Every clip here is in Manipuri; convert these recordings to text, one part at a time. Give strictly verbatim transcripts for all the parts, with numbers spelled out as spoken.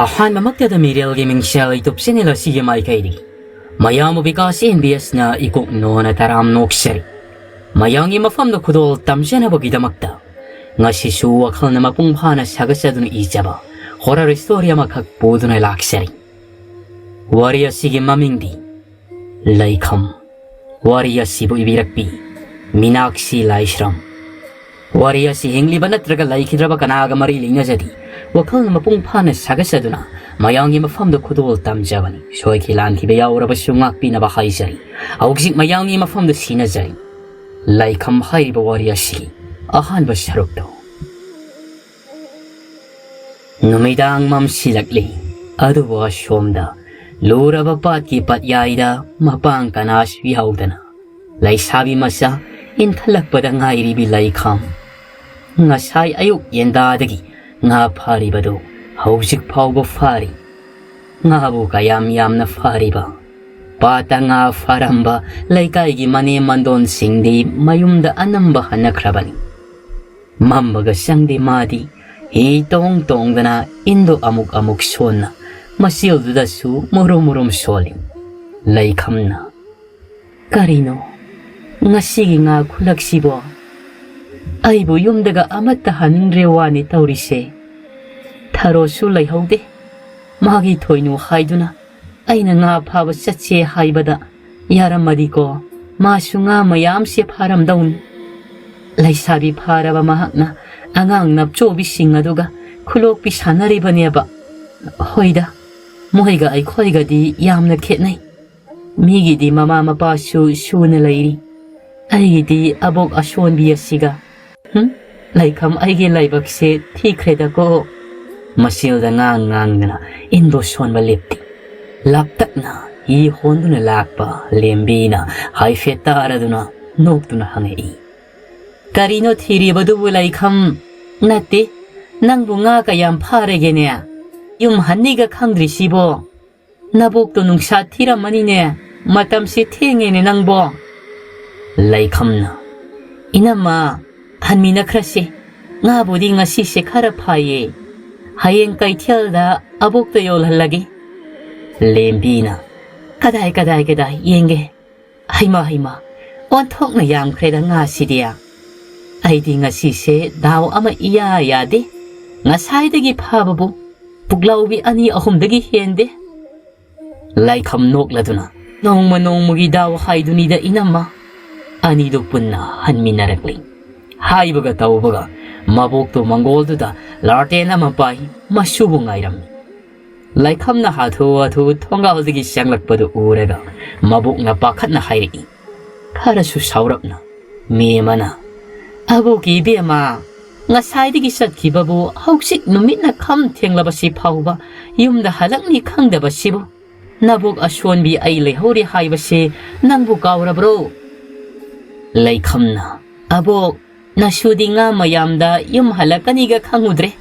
ꯑꯍꯥꯟꯕꯃꯛꯇꯗ ꯃꯤꯔꯦꯜꯒꯤ ꯃꯤꯡꯁꯦꯜ YouTube channel ꯑꯁꯤꯒꯤ ꯃꯥꯏꯀꯩꯗꯒꯤ ꯃꯌꯥꯝꯕꯨ ꯕꯤꯀꯥꯁ ꯑꯦꯟ ꯕꯤ ꯑꯦꯁꯅ ꯏꯀꯣꯛ ꯅꯣꯅ ꯇꯔꯥꯝ ꯅꯣꯛꯆꯔꯤ꯫ ꯃꯌꯥꯝꯒꯤ ꯃꯐꯝꯗ ꯈꯨꯗꯣꯜ ꯇꯝꯖꯅꯕꯒꯤꯗꯃꯛꯇ ꯉꯁꯤꯁꯨ ꯋꯥꯈꯜꯅ ꯃꯄꯨꯡ ꯐꯥꯅ ꯁꯥꯒꯠꯆꯗꯨꯅ ꯏꯖꯕ horror story ꯑꯃꯈꯛ ꯄꯨꯗꯨꯅ ꯂꯥꯛꯆꯔꯤ꯫ ꯋꯥꯔꯤ ꯑꯁꯤꯒꯤ ꯃꯃꯤꯡꯗꯤ ꯂꯩꯈꯝ꯫ ꯋꯥꯔꯤ ꯑꯁꯤꯕꯨ ꯏꯕꯤꯔꯛꯄꯤ ꯃꯤꯅꯥꯛꯁꯤ ꯂꯥꯏꯁ꯭ꯔꯝ꯫ ꯋꯥꯔꯤ ꯑꯁꯤ ꯍꯤꯡꯂꯤꯕ ꯅꯠꯇ꯭ꯔꯒ ꯂꯩꯈꯤꯗ꯭ꯔꯕ ꯀꯅꯥꯒ ꯃꯔꯤ ꯂꯩꯅꯖꯗꯦ꯫ ꯋꯥꯈꯜꯅ ꯃꯄꯨꯡ ꯐꯥꯅ ꯁꯥꯒꯠꯆꯗꯨꯅ ꯃꯌꯥꯝꯒꯤ ꯃꯐꯝꯗ ꯈꯨꯗꯣꯜ ꯇꯝꯖꯕꯅꯤ꯫ ꯁꯣꯏꯈꯤ ꯂꯥꯟꯈꯤꯕ ꯌꯥꯎꯔꯕꯁꯨ ꯉꯥꯛꯄꯤꯅꯕ ꯍꯥꯏꯖꯔꯤ꯫ ꯍꯧꯖꯤꯛ ꯃꯌꯥꯝꯒꯤ ꯃꯐꯝꯗ ꯁꯤꯟꯅꯖꯔꯤ꯫ ꯂꯩꯈꯝ ꯍꯥꯏꯔꯤꯕ ꯋꯥꯔꯤ ꯑꯁꯤꯒꯤ ꯑꯍꯥꯟꯕ ꯁꯔꯨꯛꯇꯣ꯫ ꯅꯨꯃꯤꯗꯥꯡ ꯃꯝꯁꯤꯜꯂꯛꯂꯤ꯫ ꯑꯗꯨꯕꯨ ꯑꯁꯣꯝꯗ ꯂꯨꯔꯕ ꯄꯥꯠꯀꯤ ꯄꯠꯌꯥꯏꯗ ꯃꯄꯥꯡ ꯀꯅꯥꯁꯨ ꯌꯥꯎꯗꯅ ꯂꯩꯁꯥꯕꯤ ꯃꯆꯥ ꯏꯟꯈꯠꯂꯛꯄꯗ ꯉꯥꯏꯔꯤꯕꯤ ꯂꯩꯈꯥꯝ꯫ ꯉꯁꯥꯏ ꯑꯌꯨꯛ ꯌꯦꯟꯗꯥꯗꯒꯤ ꯉꯥ ꯐꯥꯔꯤꯕꯗꯨ ꯍꯧꯖꯤꯛ ꯐꯥꯎꯕ ꯐꯥꯔꯤ꯫ ꯉꯥꯕꯨ ꯀꯌꯥꯝ ꯌꯥꯝꯅ ꯐꯥꯔꯤꯕ? ꯄꯥꯠꯇ ꯉꯥ ꯐꯥꯔꯝꯕ ꯂꯩꯀꯥꯏꯒꯤ ꯃꯅꯦꯝ ꯃꯟꯗꯣꯟꯁꯤꯡꯗꯤ ꯃꯌꯨꯝꯗ ꯑꯅꯝꯕ ꯍꯟꯅꯈ꯭ꯔꯕꯅꯤ꯫ ꯃꯝꯕꯒ ꯆꯪꯗꯦ ꯃꯥꯗꯤ ꯍꯤ ꯇꯣꯡ ꯇꯣꯡꯗꯅ ꯏꯟꯗꯣ ꯑꯃꯨꯛ ꯑꯃꯨꯛ ꯁꯣꯟꯅ ꯃꯆꯤꯜꯗꯨꯗꯁꯨ ꯃꯨꯔꯨꯝ ꯃꯨꯔꯨꯝ ꯁꯣꯜꯂꯤ꯫ ꯂꯩꯈꯝꯅ, "ꯀꯔꯤꯅꯣ ꯉꯁꯤꯒꯤ ꯉꯥ ꯈꯨꯂꯛꯁꯤꯕꯣ? ꯑꯩꯕꯨ ꯌꯨꯝꯗꯒ ꯑꯃꯠꯇ ꯍꯟꯅꯤꯡꯗ꯭ꯔꯦ ꯋꯥꯅꯤ ꯇꯧꯔꯤꯁꯦ꯫ ꯊꯔꯣꯁꯨ ꯂꯩꯍꯧꯗꯦ꯫ ꯃꯥꯒꯤ ꯊꯣꯏꯅꯨ ꯍꯥꯏꯗꯨꯅ ꯑꯩꯅ ꯉꯥ ꯐꯥꯕ ꯆꯠꯁꯦ ꯍꯥꯏꯕꯗ ꯌꯥꯔꯝꯃꯗꯤꯀꯣ, ꯃꯥꯁꯨ ꯉꯥ ꯃꯌꯥꯝꯁꯦ ꯐꯥꯔꯝꯗꯧꯅꯤ꯫ ꯂꯩꯁꯥꯕꯤ ꯐꯥꯔꯕ ꯃꯍꯥꯛꯅ ꯑꯉꯥꯡ ꯅꯞꯆꯣꯕꯤꯁꯤꯡ ꯑꯗꯨꯒ ꯈꯨꯂꯣꯛꯄꯤ ꯁꯥꯟꯅꯔꯤꯕꯅꯦꯕ꯫ ꯍꯣꯏꯗ, ꯃꯣꯏꯒ ꯑꯩꯈꯣꯏꯒꯗꯤ ꯌꯥꯝꯅ ꯈꯦꯠꯅꯩ꯫ ꯃꯤꯒꯤꯗꯤ ꯃꯃꯥ ꯃꯄꯥꯁꯨ ꯁꯨꯅ ꯂꯩꯔꯤ꯫ ꯑꯩꯒꯤꯗꯤ ꯑꯕꯣꯛ ꯑꯁꯣꯟꯕꯤ ꯑꯁꯤꯒ꯫ ꯍꯨꯝ, ꯂꯩꯈꯝ, ꯑꯩꯒꯤ ꯂꯥꯏꯕꯛꯁꯦ ꯊꯤꯈ꯭ꯔꯦꯗꯀꯣ꯫" ꯃꯆꯤꯜꯗ ꯉꯥꯡ ꯉꯥꯡꯗꯅ ꯏꯟꯗꯣ ꯁꯣꯟꯕ ꯂꯦꯞꯇꯦ꯫ ꯂꯥꯞꯇꯛꯅ ꯍꯤ ꯍꯣꯟꯗꯨꯅ ꯂꯥꯛꯄ ꯂꯦꯝꯕꯤꯅ ꯍꯥꯏꯐꯦꯠ ꯇꯥꯔꯗꯨꯅ ꯅꯣꯛꯇꯨꯅ ꯍꯪꯉꯛꯏ, "ꯀꯔꯤꯅꯣ ꯊꯤꯔꯤꯕꯗꯨꯕꯨ ꯂꯩꯈꯝ? ꯅꯠꯇꯦ, ꯅꯪꯕꯨ ꯉꯥ ꯀꯌꯥꯝ ꯐꯥꯔꯒꯦꯅꯦ? ꯌꯨꯝ ꯍꯟꯅꯤꯒ ꯈꯪꯗ꯭ꯔꯤꯁꯤꯕꯣ? ꯅꯕꯣꯛꯇꯣ ꯅꯨꯡꯁꯥ ꯊꯤꯔꯝꯃꯅꯤꯅꯦ꯫ ꯃꯇꯝꯁꯤ ꯊꯦꯡꯉꯦꯅꯦ ꯅꯪꯕꯣ꯫" ꯂꯩꯈꯝꯅ, "ꯏꯅꯝꯃ, ꯍꯟꯃꯤꯟꯅꯈ꯭ꯔꯁꯤ꯫ ꯉꯥꯕꯨꯗꯤ ꯉꯁꯤꯁꯦ ꯈꯔ ꯐꯥꯏꯌꯦ꯫ ꯍꯌꯦꯡ ꯀꯩꯊꯦꯜꯗ ꯑꯕꯣꯛꯇ ꯌꯣꯜꯍꯜꯂꯒꯦ꯫ ꯂꯦꯝꯕꯤꯅ, "ꯀꯗꯥꯏ, ꯀꯗꯥꯏ, ꯀꯗꯥꯏ ꯌꯦꯡꯒꯦ? ꯍꯩꯃꯥ, ꯍꯩꯃꯥ, ꯑꯣꯟꯊꯣꯛꯅ ꯌꯥꯝꯈ꯭ꯔꯦꯗ ꯉꯥꯁꯤꯗꯤ꯫ ꯑꯩꯗꯤ ꯉꯁꯤꯁꯦ ꯗꯥꯎ ꯑꯃ ꯏꯌꯥ ꯌꯥꯗꯦ꯫ ꯉꯁꯥꯏꯗꯒꯤ ꯐꯥꯕꯕꯨ ꯄꯨꯛꯂꯥꯎꯕꯤ ꯑꯅꯤ ꯑꯍꯨꯝꯗꯒꯤ ꯍꯦꯟꯗꯦ"꯫ ꯂꯥꯏꯈꯝ ꯅꯣꯛꯂꯗꯨꯅ, "ꯅꯣꯡꯃ ꯅꯣꯡꯃꯒꯤ ꯗꯥꯎ ꯍꯥꯏꯗꯨꯅꯤꯗ ꯏꯅꯝꯃ"꯫ ꯑꯅꯤꯗꯨ ꯄꯨꯟꯅ ꯍꯟꯃꯤꯟꯅꯔꯛꯂꯤ꯫ ꯍꯥꯏꯕꯒ ꯇꯧꯕꯒ ꯃꯕꯣꯛꯇꯨ ꯃꯪꯒꯣꯜꯗꯨꯗ ꯂꯥꯔꯇꯦꯟ ꯑꯃ ꯄꯥꯏ, ꯃꯁꯨꯕꯨ ꯉꯥꯏꯔꯝꯃꯤ꯫ ꯂꯥꯏꯈꯝꯅ ꯍꯥꯊꯨ ꯍꯥꯊꯨ ꯊꯣꯡꯒꯥꯜꯗꯒꯤ ꯆꯪꯂꯛꯄꯗꯨ ꯎꯔꯒ ꯃꯕꯣꯛꯅ ꯄꯥꯈꯠꯅ ꯍꯥꯏꯔꯛꯏ, ꯈꯔꯁꯨ ꯁꯥꯎꯔꯞꯅ, "ꯃꯦꯃꯅ, ꯑꯕꯣꯛꯀꯤ ꯏꯕꯦꯝꯃ, ꯉꯁꯥꯏꯗꯒꯤ ꯆꯠꯈꯤꯕꯕꯨ ꯍꯧꯖꯤꯛ ꯅꯨꯃꯤꯠꯅ ꯈꯝ ꯊꯦꯡꯂꯕꯁꯤ ꯐꯥꯎꯕ ꯌꯨꯝꯗ ꯍꯜꯂꯛꯅꯤ ꯈꯪꯗꯕꯁꯤꯕꯨ? ꯅꯕꯣꯛ ꯑꯁꯣꯟꯕꯤ ꯑꯩ ꯂꯩꯍꯧꯔꯤ ꯍꯥꯏꯕꯁꯤ ꯅꯪꯕꯨ ꯀꯥꯎꯔꯕ꯭ꯔꯣ?" ꯂꯩꯈꯝꯅ, "ꯑꯕꯣꯛ, ꯅꯁꯨꯗꯤ ꯉꯥ ꯃꯌꯥꯝꯗ ꯌꯨꯝ ꯍꯜꯂꯛꯀꯅꯤꯒ ꯈꯪꯉꯨꯗ꯭ꯔꯦ꯫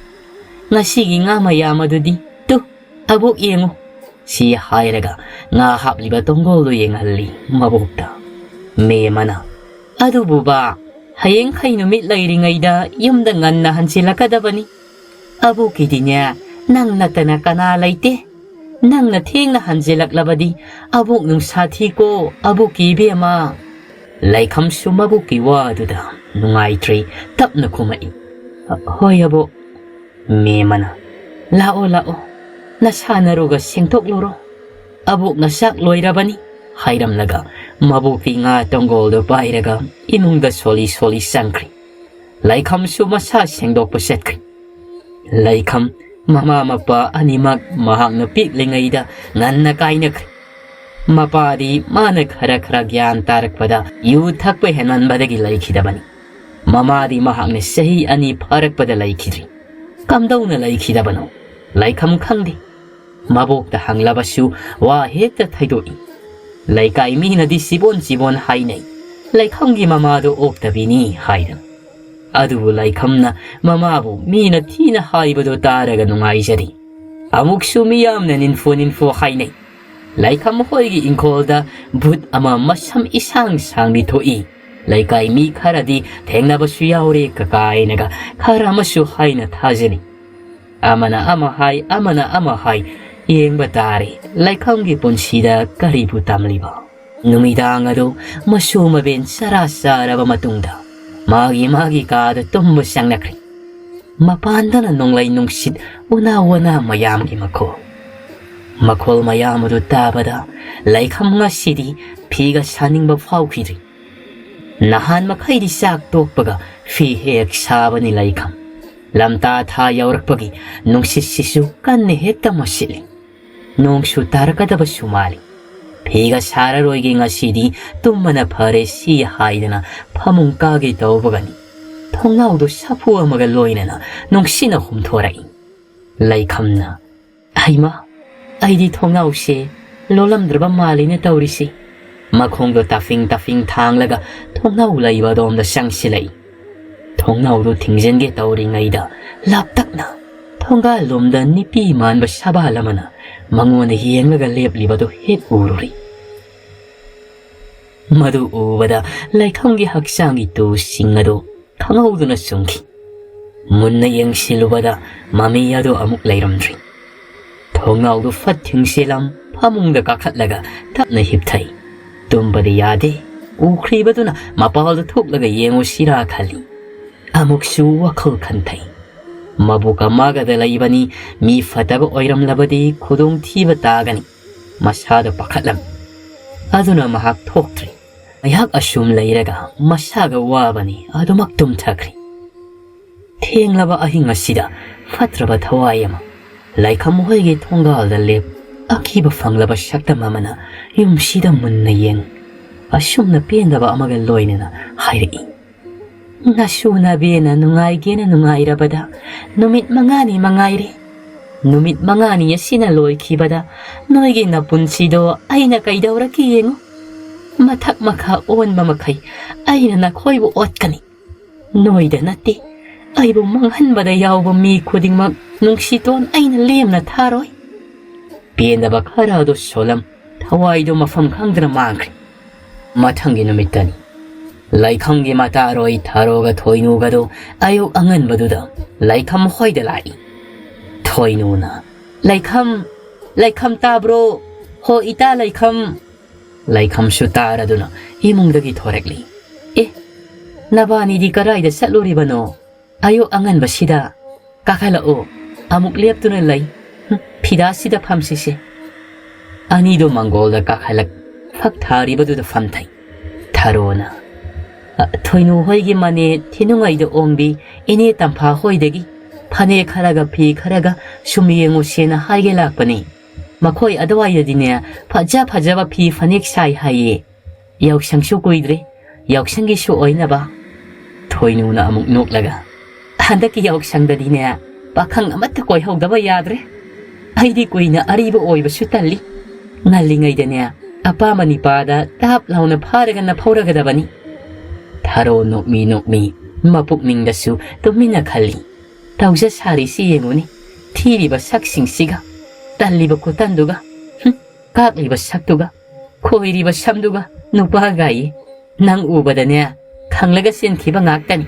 ꯉꯁꯤꯒꯤ ꯉꯥ ꯃꯌꯥꯝ ꯑꯗꯨꯗꯤ ꯇꯨ, ꯑꯕꯣꯛ ꯌꯦꯡꯉꯨ"꯫ ꯁꯤ ꯍꯥꯏꯔꯒ ꯉꯥ ꯍꯥꯞꯂꯤꯕ ꯇꯣꯡꯒꯣꯜꯗꯨ ꯌꯦꯡꯍꯜꯂꯤ ꯃꯕꯣꯛꯇ꯫ ꯃꯦꯃꯅ, "ꯑꯗꯨꯕꯨꯕ, ꯍꯌꯦꯡꯈꯩ ꯅꯨꯃꯤꯠ ꯂꯩꯔꯤꯉꯩꯗ ꯌꯨꯝꯗ ꯉꯟꯅ ꯍꯟꯖꯤꯜꯂꯛꯀꯗꯕꯅꯤ꯫ ꯑꯕꯣꯛꯀꯤꯗꯤꯅꯦ, ꯅꯪ ꯅꯠꯇꯅ ꯀꯅꯥ ꯂꯩꯇꯦ꯫ ꯅꯪꯅ ꯊꯦꯡꯅ ꯍꯟꯖꯤꯜꯂꯛꯂꯕꯗꯤ ꯑꯕꯣꯛ ꯅꯨꯡꯁꯥ ꯊꯤꯀꯣ, ꯑꯕꯣꯛꯀꯤ ꯏꯕꯦꯝꯃ"꯫ ꯂꯩꯈꯝꯁꯨ ꯃꯕꯣꯛꯀꯤ ꯋꯥꯗꯨꯗ ꯅꯨꯡꯉꯥꯏꯇ꯭ꯔꯦ, ꯇꯞꯅ ꯈꯨꯝꯃꯛꯏ, "ꯍꯣꯏ ꯑꯕꯣꯛ"꯫ ꯃꯦꯃꯅ, "ꯂꯥꯛꯑꯣ, ꯂꯥꯛꯑꯣ, ꯅꯁꯥ ꯅꯔꯨꯒ ꯁꯦꯡꯗꯣꯛꯂꯨꯔꯣ꯫ ꯑꯕꯣꯛꯅ ꯆꯥꯛ ꯂꯣꯏꯔꯕꯅꯤ" ꯍꯥꯏꯔꯝꯂꯒ ꯃꯕꯣꯛꯀꯤ ꯉꯥ ꯇꯣꯡꯒꯣꯜꯗꯨ ꯄꯥꯏꯔꯒ ꯏꯃꯨꯡꯗ ꯁꯣꯜꯂꯤ ꯁꯣꯜꯂꯤ ꯆꯪꯈ꯭ꯔꯦ꯫ ꯂꯩꯈꯝꯁꯨ ꯃꯁꯥ ꯁꯦꯡꯗꯣꯛꯄ ꯆꯠꯈ꯭ꯔꯦ꯫ ꯂꯩꯈꯝ ꯃꯃꯥ ꯃꯄꯥ ꯑꯅꯤꯃꯛ ꯃꯍꯥꯛꯅ ꯄꯤꯛꯂꯤꯉꯩꯗ ꯉꯟꯅ ꯀꯥꯏꯅꯈ꯭ꯔꯦ꯫ ꯃꯄꯥꯗꯤ ꯃꯥꯅ ꯈꯔ ꯈꯔ ꯒ꯭ꯌꯥꯟ ꯇꯥꯔꯛꯄꯗ ꯌꯨ ꯊꯛꯄ ꯍꯦꯟꯃꯟꯕꯗꯒꯤ ꯂꯩꯈꯤꯗꯕꯅꯤ꯫ ꯃꯃꯥꯗꯤ ꯃꯍꯥꯛꯅ ꯆꯍꯤ ꯑꯅꯤ ꯐꯥꯔꯛꯄꯗ ꯂꯩꯈꯤꯗ꯭ꯔꯤ꯫ ꯀꯝꯗꯧꯅ ꯂꯩꯈꯤꯗꯕꯅꯣ? ꯂꯩꯈꯝ ꯈꯪꯗꯦ꯫ ꯃꯕꯣꯛꯇ ꯍꯪꯂꯕꯁꯨ ꯋꯥ ꯍꯦꯛꯇ ꯊꯩꯗꯣꯛꯏ꯫ ꯂꯩꯀꯥꯏ ꯃꯤꯅꯗꯤ ꯆꯤꯕꯣꯟ ꯆꯤꯕꯣꯟ ꯍꯥꯏꯅꯩ, "ꯂꯩꯈꯝꯒꯤ ꯃꯃꯥꯗꯣ ꯑꯣꯛꯇꯕꯤꯅꯤ" ꯍꯥꯏꯗꯅ꯫ ꯑꯗꯨꯕꯨ ꯂꯩꯈꯝꯅ ꯃꯃꯥꯕꯨ ꯃꯤꯅ ꯊꯤꯅ ꯍꯥꯏꯕꯗꯨ ꯇꯥꯔꯒ ꯅꯨꯡꯉꯥꯏꯖꯔꯤ꯫ ꯑꯃꯨꯛꯁꯨ ꯃꯤꯌꯥꯝꯅ ꯅꯤꯟꯐꯨ ꯅꯤꯟꯐꯨ ꯍꯥꯏꯅꯩ꯫ ꯂꯩꯈꯝ ꯍꯣꯏꯒꯤ ꯏꯪꯈꯣꯜꯗ ꯚꯨꯠ ꯑꯃ ꯃꯁꯝ ꯏꯁꯥꯡ ꯁꯥꯡꯕꯤ ꯊꯣꯛꯏ꯫ ꯂꯩꯀꯥꯏ ꯃꯤ ꯈꯔꯗꯤ ꯊꯦꯡꯅꯕꯁꯨ ꯌꯥꯎꯔꯦ ꯀꯀꯥꯏꯅꯒ ꯈꯔ ꯑꯃꯁꯨ ꯍꯥꯏꯅ ꯊꯥꯖꯅꯩ꯫ ꯑꯃꯅ ꯑꯃ ꯍꯥꯏ, ꯑꯃꯅ ꯑꯃ ꯍꯥꯏ, ꯌꯦꯡꯕ ꯇꯥꯔꯦ ꯂꯩꯈꯝꯒꯤ ꯄꯨꯟꯁꯤꯗ ꯀꯔꯤꯕꯨ ꯇꯝꯂꯤꯕ꯫ ꯅꯨꯃꯤꯗꯥꯡ ꯑꯗꯨ ꯃꯁꯨ ꯃꯕꯦꯟ ꯆꯔꯥ ꯆꯥꯔꯕ ꯃꯇꯨꯡꯗ ꯃꯥꯒꯤ ꯃꯥꯒꯤ ꯀꯥꯗ ꯇꯨꯝꯕ ꯆꯪꯅꯈ꯭ꯔꯦ꯫ ꯃꯄꯥꯟꯗꯅ ꯅꯣꯡꯂꯩ ꯅꯨꯡꯁꯤꯠ, ꯎꯅꯥ ꯋꯥꯅꯥ ꯃꯌꯥꯝꯒꯤ ꯃꯈꯣꯜ꯫ ꯃꯈꯣꯜ ꯃꯌꯥꯝ ꯑꯗꯨ ꯇꯥꯕꯗ ꯂꯩꯈꯝ ꯉꯁꯤꯗꯤ ꯐꯤꯒ ꯁꯥꯅꯤꯡꯕ ꯐꯥꯎꯈꯤꯗ꯭ꯔꯤ꯫ ꯅꯍꯥꯟ ꯃꯈꯩꯗꯤ ꯆꯥꯛ ꯇꯣꯛꯄꯒ ꯐꯤ ꯍꯦꯛ ꯁꯥꯕꯅꯤ ꯂꯩꯈꯝ꯫ ꯂꯝꯇꯥ ꯊꯥ ꯌꯧꯔꯛꯄꯒꯤ ꯅꯨꯡꯁꯤꯠꯁꯤꯁꯨ ꯀꯟꯅ ꯍꯦꯛꯇ ꯃꯁꯤꯠꯂꯤ꯫ ꯅꯣꯡꯁꯨ ꯇꯥꯔꯛꯀꯗꯕꯁꯨ ꯃꯥꯜꯂꯤ꯫ ꯐꯤꯒ ꯁꯥꯔꯔꯣꯏꯒꯦ ꯉꯁꯤꯗꯤ, ꯇꯨꯝꯕꯅ ꯐꯔꯦ ꯁꯤ ꯍꯥꯏꯗꯅ ꯐꯃꯨꯡ ꯀꯥꯒꯦ ꯇꯧꯕꯒꯅꯤ ꯊꯣꯡꯅꯥꯎꯗꯨ ꯁꯥꯐꯨ ꯑꯃꯒ ꯂꯣꯏꯅꯅ ꯅꯨꯡꯁꯤꯅ ꯍꯨꯝꯊꯣꯔꯛꯏ꯫ ꯂꯩꯈꯝꯅ, "ꯍꯩꯃꯥ, ꯑꯩꯗꯤ ꯊꯣꯡꯅꯥꯎꯁꯦ ꯂꯣꯜꯂꯝꯗ꯭ꯔꯕ ꯃꯥꯜꯂꯤꯅꯦ ꯇꯧꯔꯤꯁꯤ"꯫ ꯃꯈꯣꯡꯗꯣ ꯇꯥꯐꯤꯡ ꯇꯥꯐꯤꯡ ꯊꯥꯡꯂꯒ ꯊꯣꯡꯅꯥꯎ ꯂꯩꯕ ꯑꯗꯣꯝꯗ ꯆꯪꯁꯤꯜꯂꯛꯏ꯫ ꯊꯣꯡꯅꯥꯎꯗꯨ ꯊꯤꯡꯖꯤꯟꯒꯦ ꯇꯧꯔꯤꯉꯩꯗ ꯂꯥꯞꯇꯛꯅ ꯊꯣꯡꯒꯥꯜꯂꯣꯝꯗ ꯅꯤꯄꯤ ꯃꯥꯟꯕ ꯁꯕꯥꯜ ꯑꯃꯅ ꯃꯉꯣꯟꯗ ꯌꯦꯡꯂꯒ ꯂꯦꯞꯂꯤꯕꯗꯨ ꯍꯦꯛ ꯎꯔꯨꯔꯦ꯫ ꯃꯗꯨ ꯎꯕꯗ ꯂꯩꯈꯝꯒꯤ ꯍꯛꯆꯥꯡꯒꯤ ꯇꯨꯁꯤꯡ ꯑꯗꯨ ꯈꯪꯍꯧꯗꯅ ꯆꯨꯝꯈꯤ꯫ ꯃꯨꯟꯅ ꯌꯦꯡꯁꯤꯜꯂꯨꯕꯗ ꯃꯃꯤ ꯑꯗꯨ ꯑꯃꯨꯛ ꯂꯩꯔꯝꯗ꯭ꯔꯤ꯫ ꯊꯣꯡꯅꯥꯎꯗꯨ ꯐꯠ ꯊꯤꯡꯁꯤꯜꯂꯝ ꯐꯃꯨꯡꯗ ꯀꯥꯈꯠꯂꯒ ꯇꯞꯅ ꯍꯤꯞꯊꯩ꯫ ꯇꯨꯝꯕꯗꯤ ꯌꯥꯗꯦ꯫ ꯎꯈ꯭ꯔꯤꯕꯗꯨꯅ ꯃꯄꯥꯜꯗ ꯊꯣꯛꯂꯒ ꯌꯦꯡꯉꯨꯁꯤꯔꯥ ꯈꯜꯂꯤ꯫ ꯑꯃꯨꯛꯁꯨ ꯋꯥꯈꯜ ꯈꯟꯊꯩ꯫ ꯃꯕꯨꯛ ꯑꯃꯒꯗ ꯂꯩꯕꯅꯤ, ꯃꯤ ꯐꯠꯇꯕ ꯑꯣꯏꯔꯝꯂꯕꯗꯤ ꯈꯨꯗꯣꯡꯊꯤꯕ ꯇꯥꯒꯅꯤ꯫ ꯃꯁꯥꯗ ꯄꯥꯈꯠꯂꯝꯃꯤ꯫ ꯑꯗꯨꯅ ꯃꯍꯥꯛ ꯊꯣꯛꯇ꯭ꯔꯦ꯫ ꯉꯥꯏꯍꯥꯛ ꯑꯁꯨꯝ ꯂꯩꯔꯒ ꯃꯁꯥꯒ ꯋꯥꯕꯅꯤ ꯑꯗꯨꯃꯛ ꯇꯨꯝꯊꯈ꯭ꯔꯦ꯫ ꯊꯦꯡꯂꯕ ꯑꯍꯤꯡ ꯑꯁꯤꯗ ꯐꯠꯇ꯭ꯔꯕ ꯊꯋꯥꯏ ꯑꯃ ꯂꯩꯈꯝ ꯍꯣꯏꯒꯤ ꯊꯣꯡꯒꯥꯜꯗ ꯂꯦꯞ, ꯑꯀꯤꯕ ꯐꯪꯂꯕ ꯁꯛꯇꯝ ꯑꯃꯅ ꯌꯨꯝꯁꯤꯗ ꯃꯨꯟꯅ ꯌꯦꯡ, ꯑꯁꯨꯝꯅ ꯄꯦꯟꯗꯕ ꯑꯃꯒ ꯂꯣꯏꯅꯅ ꯍꯥꯏꯔꯛꯏ꯫ "ꯅꯁꯨ ꯅꯕꯦꯅ ꯅꯨꯡꯉꯥꯏꯒꯦꯅ ꯅꯨꯡꯉꯥꯏꯔꯕꯗ ꯅꯨꯃꯤꯠ ꯃꯉꯥꯅꯤ ꯃꯉꯥꯏꯔꯦ꯫ ꯅꯨꯃꯤꯠ ꯃꯉꯥꯅꯤ ꯑꯁꯤꯅ ꯂꯣꯏꯈꯤꯕꯗ ꯅꯣꯏꯒꯤ ꯅꯄꯨꯟꯁꯤꯗꯣ ꯑꯩꯅ ꯀꯩꯗꯧꯔꯛꯀꯦ ꯌꯦꯡꯉꯨ꯫ ꯃꯊꯛ ꯃꯈꯥ ꯑꯣꯟꯕ ꯃꯈꯩ ꯑꯩꯅ ꯅꯈꯣꯏꯕꯨ ꯑꯣꯠꯀꯅꯤ꯫ ꯅꯣꯏꯗ ꯅꯠꯇꯦ, ꯑꯩꯕꯨ ꯃꯥꯡꯍꯟꯕꯗ ꯌꯥꯎꯕ ꯃꯤ ꯈꯨꯗꯤꯡꯃꯛ ꯅꯨꯡꯁꯤꯇꯣꯟ ꯑꯩꯅ ꯂꯦꯝꯅ ꯊꯥꯔꯣꯏ"꯫ ꯄꯦꯟꯗꯕ ꯈꯔ ꯑꯗꯨ ꯁꯣꯂꯝ ꯊꯋꯥꯏꯗꯨ ꯃꯐꯝ ꯈꯪꯗꯅ ꯃꯥꯡꯈ꯭ꯔꯦ꯫ ꯃꯊꯪꯒꯤ ꯅꯨꯃꯤꯠꯇꯅꯤ꯫ ꯂꯩꯈꯝꯒꯤ ꯃꯇꯥꯔꯣꯏ ꯊꯔꯣꯒ ꯊꯣꯏꯅꯨꯒꯗꯨ ꯑꯌꯨꯛ ꯑꯉꯟꯕꯗꯨꯗ ꯂꯩꯈꯝ ꯍꯣꯏꯗ ꯂꯥꯛꯏ꯫ ꯊꯣꯏꯅꯨꯅ, "ꯂꯩꯈꯝ, ꯂꯩꯈꯝ ꯇꯥꯕ꯭ꯔꯣ? ꯍꯣ ꯏꯇꯥ ꯂꯩꯈꯝ!" ꯂꯩꯈꯝꯁꯨ ꯇꯥꯔꯗꯨꯅ ꯏꯃꯨꯡꯗꯒꯤ ꯊꯣꯔꯛꯂꯤ꯫ "ꯑꯦ, ꯅꯕꯥꯅꯤꯗꯤ ꯀꯗꯥꯏꯗ ꯆꯠꯂꯨꯔꯤꯕꯅꯣ? ꯑꯌꯨꯛ ꯑꯉꯟꯕꯁꯤꯗ ꯀꯥꯈꯠꯂꯛꯎ, ꯑꯃꯨꯛ ꯂꯦꯞꯇꯨꯅ ꯂꯩ꯫ ꯍꯨꯝ, ꯐꯤꯗꯥꯁꯤꯗ ꯐꯝꯁꯤꯁꯦ꯫" ꯑꯅꯤꯗꯨ ꯃꯪꯒꯣꯜꯗ ꯀꯥꯈꯠꯂꯛ ꯐꯛ ꯊꯥꯔꯤꯕꯗꯨꯗ ꯐꯝꯊꯩ꯫ ꯊꯔꯣꯅ, "ꯑ, ꯊꯣꯏꯅꯨ ꯍꯣꯏꯒꯤ ꯃꯅꯦ ꯊꯤꯅꯨꯡꯉꯩꯗ ꯑꯣꯡꯕꯤ ꯏꯅꯦ ꯇꯝꯐꯥ ꯍꯣꯏꯗꯒꯤ ꯐꯅꯦꯛ ꯈꯔꯒ ꯐꯤ ꯈꯔꯒ ꯁꯨꯝ ꯌꯦꯡꯉꯨꯁꯦꯅ ꯍꯥꯏꯒꯦ ꯂꯥꯛꯄꯅꯤ꯫ ꯃꯈꯣꯏ ꯑꯗꯨꯋꯥꯏꯗꯗꯤꯅꯦ ꯐꯖ ꯐꯖꯕ ꯐꯤ ꯐꯅꯦꯛ ꯁꯥꯏ ꯍꯥꯏꯌꯦ꯫ ꯌꯥꯎꯁꯪꯁꯨ ꯀꯨꯏꯗ꯭ꯔꯦ, ꯌꯥꯎꯁꯪꯒꯤꯁꯨ ꯑꯣꯏꯅꯕ꯫" ꯊꯣꯏꯅꯨꯅ ꯑꯃꯨꯛ ꯅꯣꯛꯂꯒ, "ꯍꯟꯗꯛꯀꯤ ꯌꯥꯎꯁꯪꯗꯗꯤꯅꯦ ꯄꯥꯈꯪ ꯑꯃꯠꯇ ꯀꯣꯏꯍꯧꯗꯕ ꯌꯥꯗ꯭ꯔꯦ꯫ ꯑꯩꯗꯤ ꯀꯨꯏꯅ ꯑꯔꯤꯕ ꯑꯣꯏꯕꯁꯨ ꯇꯜꯂꯤ꯫ ꯉꯜꯂꯤꯉꯩꯗꯅꯦ ꯑꯄꯥꯝꯕ ꯅꯤꯄꯥꯗ ꯇꯥꯞ ꯂꯥꯎꯅ ꯐꯥꯔꯒ ꯅꯐꯧꯔꯒꯗꯕꯅꯤ꯫" ꯊꯔꯣ ꯅꯣꯛꯃꯤ ꯅꯣꯛꯃꯤ ꯃꯄꯨꯛꯅꯤꯡꯗꯁꯨ ꯇꯨꯃꯤꯟꯅ ꯈꯜꯂꯤ, "ꯇꯧꯖ ꯁꯥꯔꯤꯁꯤ ꯌꯦꯡꯉꯨꯅꯤ, ꯊꯤꯔꯤꯕ ꯁꯛꯁꯤꯡꯁꯤꯒ, ꯇꯜꯂꯤꯕ ꯈꯨꯇꯟꯗꯨꯒ, ꯍꯨꯝ, ꯀꯥꯛꯂꯤꯕ ꯁꯛꯇꯨꯒ, ꯈꯣꯏꯔꯤꯕ ꯁꯝꯗꯨꯒ ꯅꯨꯄꯥꯒꯥꯏꯌꯦ꯫ ꯅꯪ ꯎꯕꯗꯅꯦ ꯈꯪꯂꯒ ꯆꯦꯟꯈꯤꯕ ꯉꯥꯛꯇꯅꯤ꯫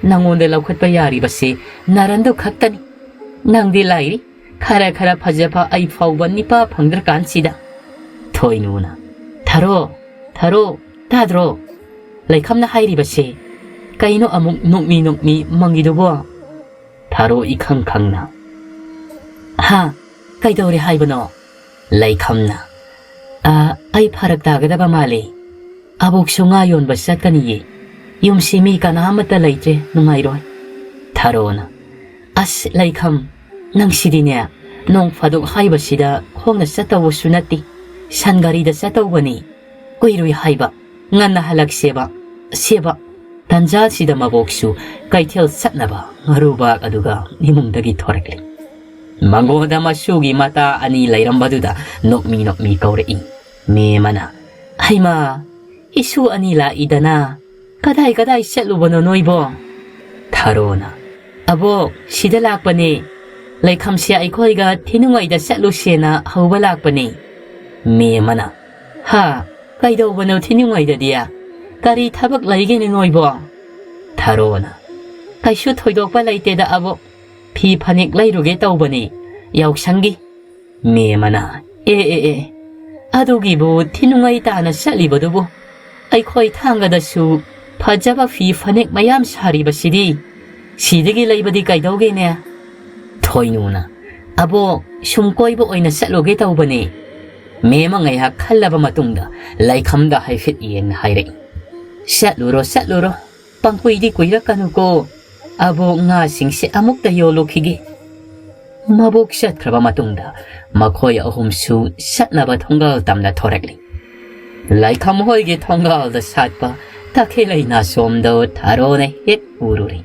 ꯅꯪꯉꯣꯟꯗ ꯂꯧꯈꯠꯄ ꯌꯥꯔꯤꯕꯁꯦ ꯅꯔꯟꯗꯨ ꯈꯛꯇꯅꯤ꯫ ꯅꯪꯗꯤ ꯂꯥꯏꯔꯤ, ꯈꯔ ꯈꯔ ꯐꯖꯕ ꯑꯩ ꯐꯥꯎꯕ ꯅꯤꯄꯥ ꯐꯪꯗ꯭ꯔꯀꯥꯟꯁꯤꯗ꯫" ꯊꯣꯏꯅꯨꯅ, "ꯊꯔꯣ, ꯊꯔꯣ, ꯇꯥꯗ꯭ꯔꯣ? ꯂꯩꯈꯝꯅ ꯍꯥꯏꯔꯤꯕꯁꯦ꯫ ꯀꯩꯅꯣ ꯑꯃꯨꯛ ꯅꯣꯛꯃꯤ ꯅꯣꯛꯃꯤ ꯃꯪꯉꯤꯗꯨꯕꯣ?" ꯊꯔꯣ ꯏꯈꯪ ꯈꯪꯅ, "ꯍꯥ? ꯀꯩꯗꯧꯔꯦ ꯍꯥꯏꯕꯅꯣ?" ꯂꯩꯈꯝꯅ, "ꯑ, ꯑꯩ ꯐꯔꯛ ꯇꯥꯒꯗꯕ ꯃꯥꯜꯂꯤ꯫ ꯑꯕꯣꯛꯁꯨ ꯉꯥ ꯌꯣꯟꯕ ꯆꯠꯀꯅꯤꯌꯦ꯫ ꯌꯨꯝꯁꯤ ꯃꯤ ꯀꯅꯥ ꯑꯃꯠꯇ ꯂꯩꯇ꯭ꯔꯦ, ꯅꯨꯡꯉꯥꯏꯔꯣꯏ꯫" ꯊꯔꯣꯅ, "ꯑꯁ, ꯂꯩꯈꯝ, ꯅꯪꯁꯤꯗꯤꯅꯦ, ꯅꯣꯡ ꯐꯥꯗꯣꯛ ꯍꯥꯏꯕꯁꯤꯗ ꯈꯣꯡꯅ ꯆꯠꯇꯧꯕꯁꯨ ꯅꯠꯇꯦ, ꯁꯟ ꯒꯥꯔꯤꯗ ꯆꯠꯇꯧꯕꯅꯤ꯫ ꯀꯨꯏꯔꯣꯏ ꯍꯥꯏꯕ, ꯉꯟꯅ ꯍꯜꯂꯛꯁꯦꯕ, ꯁꯦꯕ꯫" ꯇꯟꯖꯥꯁꯤꯗ ꯃꯕꯣꯛꯁꯨ ꯀꯩꯊꯦꯜ ꯆꯠꯅꯕ ꯉꯥꯔꯨꯕꯥꯛ ꯑꯗꯨꯒ ꯏꯃꯨꯡꯗꯒꯤ ꯊꯣꯔꯛꯂꯤ꯫ ꯃꯉꯣꯟꯗ ꯃꯁꯨꯒꯤ ꯃꯇꯥ ꯑꯅꯤ ꯂꯩꯔꯝꯕꯗꯨꯗ ꯅꯣꯛꯃꯤ ꯅꯣꯛꯃꯤ ꯀꯧꯔꯛꯏ꯫ ꯃꯦꯝꯃꯅ, "ꯍꯩꯃꯥ, ꯏꯁꯨ ꯑꯅꯤ ꯂꯥꯛꯏꯗꯅ, ꯀꯗꯥꯏ ꯀꯗꯥꯏ ꯆꯠꯂꯨꯕꯅꯣ ꯅꯣꯏꯕꯣ?" ꯊꯔꯣꯅ, "ꯑꯕꯣꯛ, ꯁꯤꯗ ꯂꯥꯛꯄꯅꯦ꯫ ꯂꯩꯈꯝꯁꯦ ꯑꯩꯈꯣꯏꯒ ꯊꯤꯅꯨꯡꯉꯩꯗ ꯆꯠꯂꯨꯁꯦꯅ ꯍꯧꯕ ꯂꯥꯛꯄꯅꯦ꯫" ꯃꯦꯝꯃꯅ, "ꯍꯥ? ꯀꯩꯗꯧꯕꯅꯣ ꯊꯤꯅꯨꯡꯉꯩꯗꯗꯤ? ꯀꯔꯤ ꯊꯕꯛ ꯂꯩꯒꯦꯅꯦ ꯅꯣꯏꯕꯣ?" ꯊꯔꯣꯅ, "ꯀꯩꯁꯨ ꯊꯣꯏꯗꯣꯛꯄ ꯂꯩꯇꯦꯗ ꯑꯕꯣꯛ꯫ ꯐꯤ ꯐꯅꯦꯛ ꯂꯩꯔꯨꯒꯦ ꯇꯧꯕꯅꯤ, ꯌꯥꯎꯁꯪꯒꯤ꯫ ꯃꯦꯝꯃꯅ, "ꯑꯦ, ꯑꯦ, ꯑꯦ, ꯑꯗꯨꯒꯤꯕꯨ ꯊꯤꯅꯨꯡꯉꯩ ꯇꯥꯅ ꯆꯠꯂꯤꯕꯗꯨꯕꯨ? ꯑꯩꯈꯣꯏ ꯊꯥꯡꯒꯗꯁꯨ ꯐꯖꯕ ꯐꯤ ꯐꯅꯦꯛ ꯃꯌꯥꯝ ꯁꯥꯔꯤꯕꯁꯤꯗꯤ꯫ ꯁꯤꯗꯒꯤ ꯂꯩꯕꯗꯤ ꯀꯩꯗꯧꯒꯦꯅꯦ?" ꯊꯣꯏꯅꯨꯅ, "ꯑꯕꯣꯛ, ꯁꯨꯝ ꯀꯣꯏꯕ ꯑꯣꯏꯅ ꯆꯠꯂꯨꯒꯦ ꯇꯧꯕꯅꯦ꯫" ꯃꯦꯝꯃ ꯉꯥꯏꯍꯥꯛ ꯈꯜꯂꯕ ꯃꯇꯨꯡꯗ ꯂꯩꯈꯝꯗ ꯍꯥꯏꯐꯦꯠ ꯌꯦꯡꯅ ꯍꯥꯏꯔꯛꯏ, "ꯆꯠꯂꯨꯔꯣ, ꯆꯠꯂꯨꯔꯣ꯫ ꯄꯪꯀꯨꯏꯗꯤ ꯀꯨꯏꯔꯛꯀꯅꯨꯀꯣ꯫ ꯑꯕꯣꯛ, ꯉꯥꯁꯤꯡꯁꯦ ꯑꯃꯨꯛꯇ ꯌꯣꯜꯂꯨꯈꯤꯒꯦ꯫" ꯃꯕꯣꯛ ꯆꯠꯈ꯭ꯔꯕ ꯃꯇꯨꯡꯗ ꯃꯈꯣꯏ ꯑꯍꯨꯝꯁꯨ ꯆꯠꯅꯕ ꯊꯣꯡꯒꯥꯜ ꯇꯝꯅ ꯊꯣꯔꯛꯂꯤ꯫ ꯂꯥꯏꯈꯝ ꯍꯣꯏꯒꯤ ꯊꯣꯡꯒꯥꯜꯗ ꯁꯥꯠꯄ ꯇꯈꯦꯜꯂꯩ ꯅꯥꯆꯣꯝꯗꯣ ꯊꯥꯔꯣꯅ ꯍꯦꯛ ꯎꯔꯨꯔꯦ꯫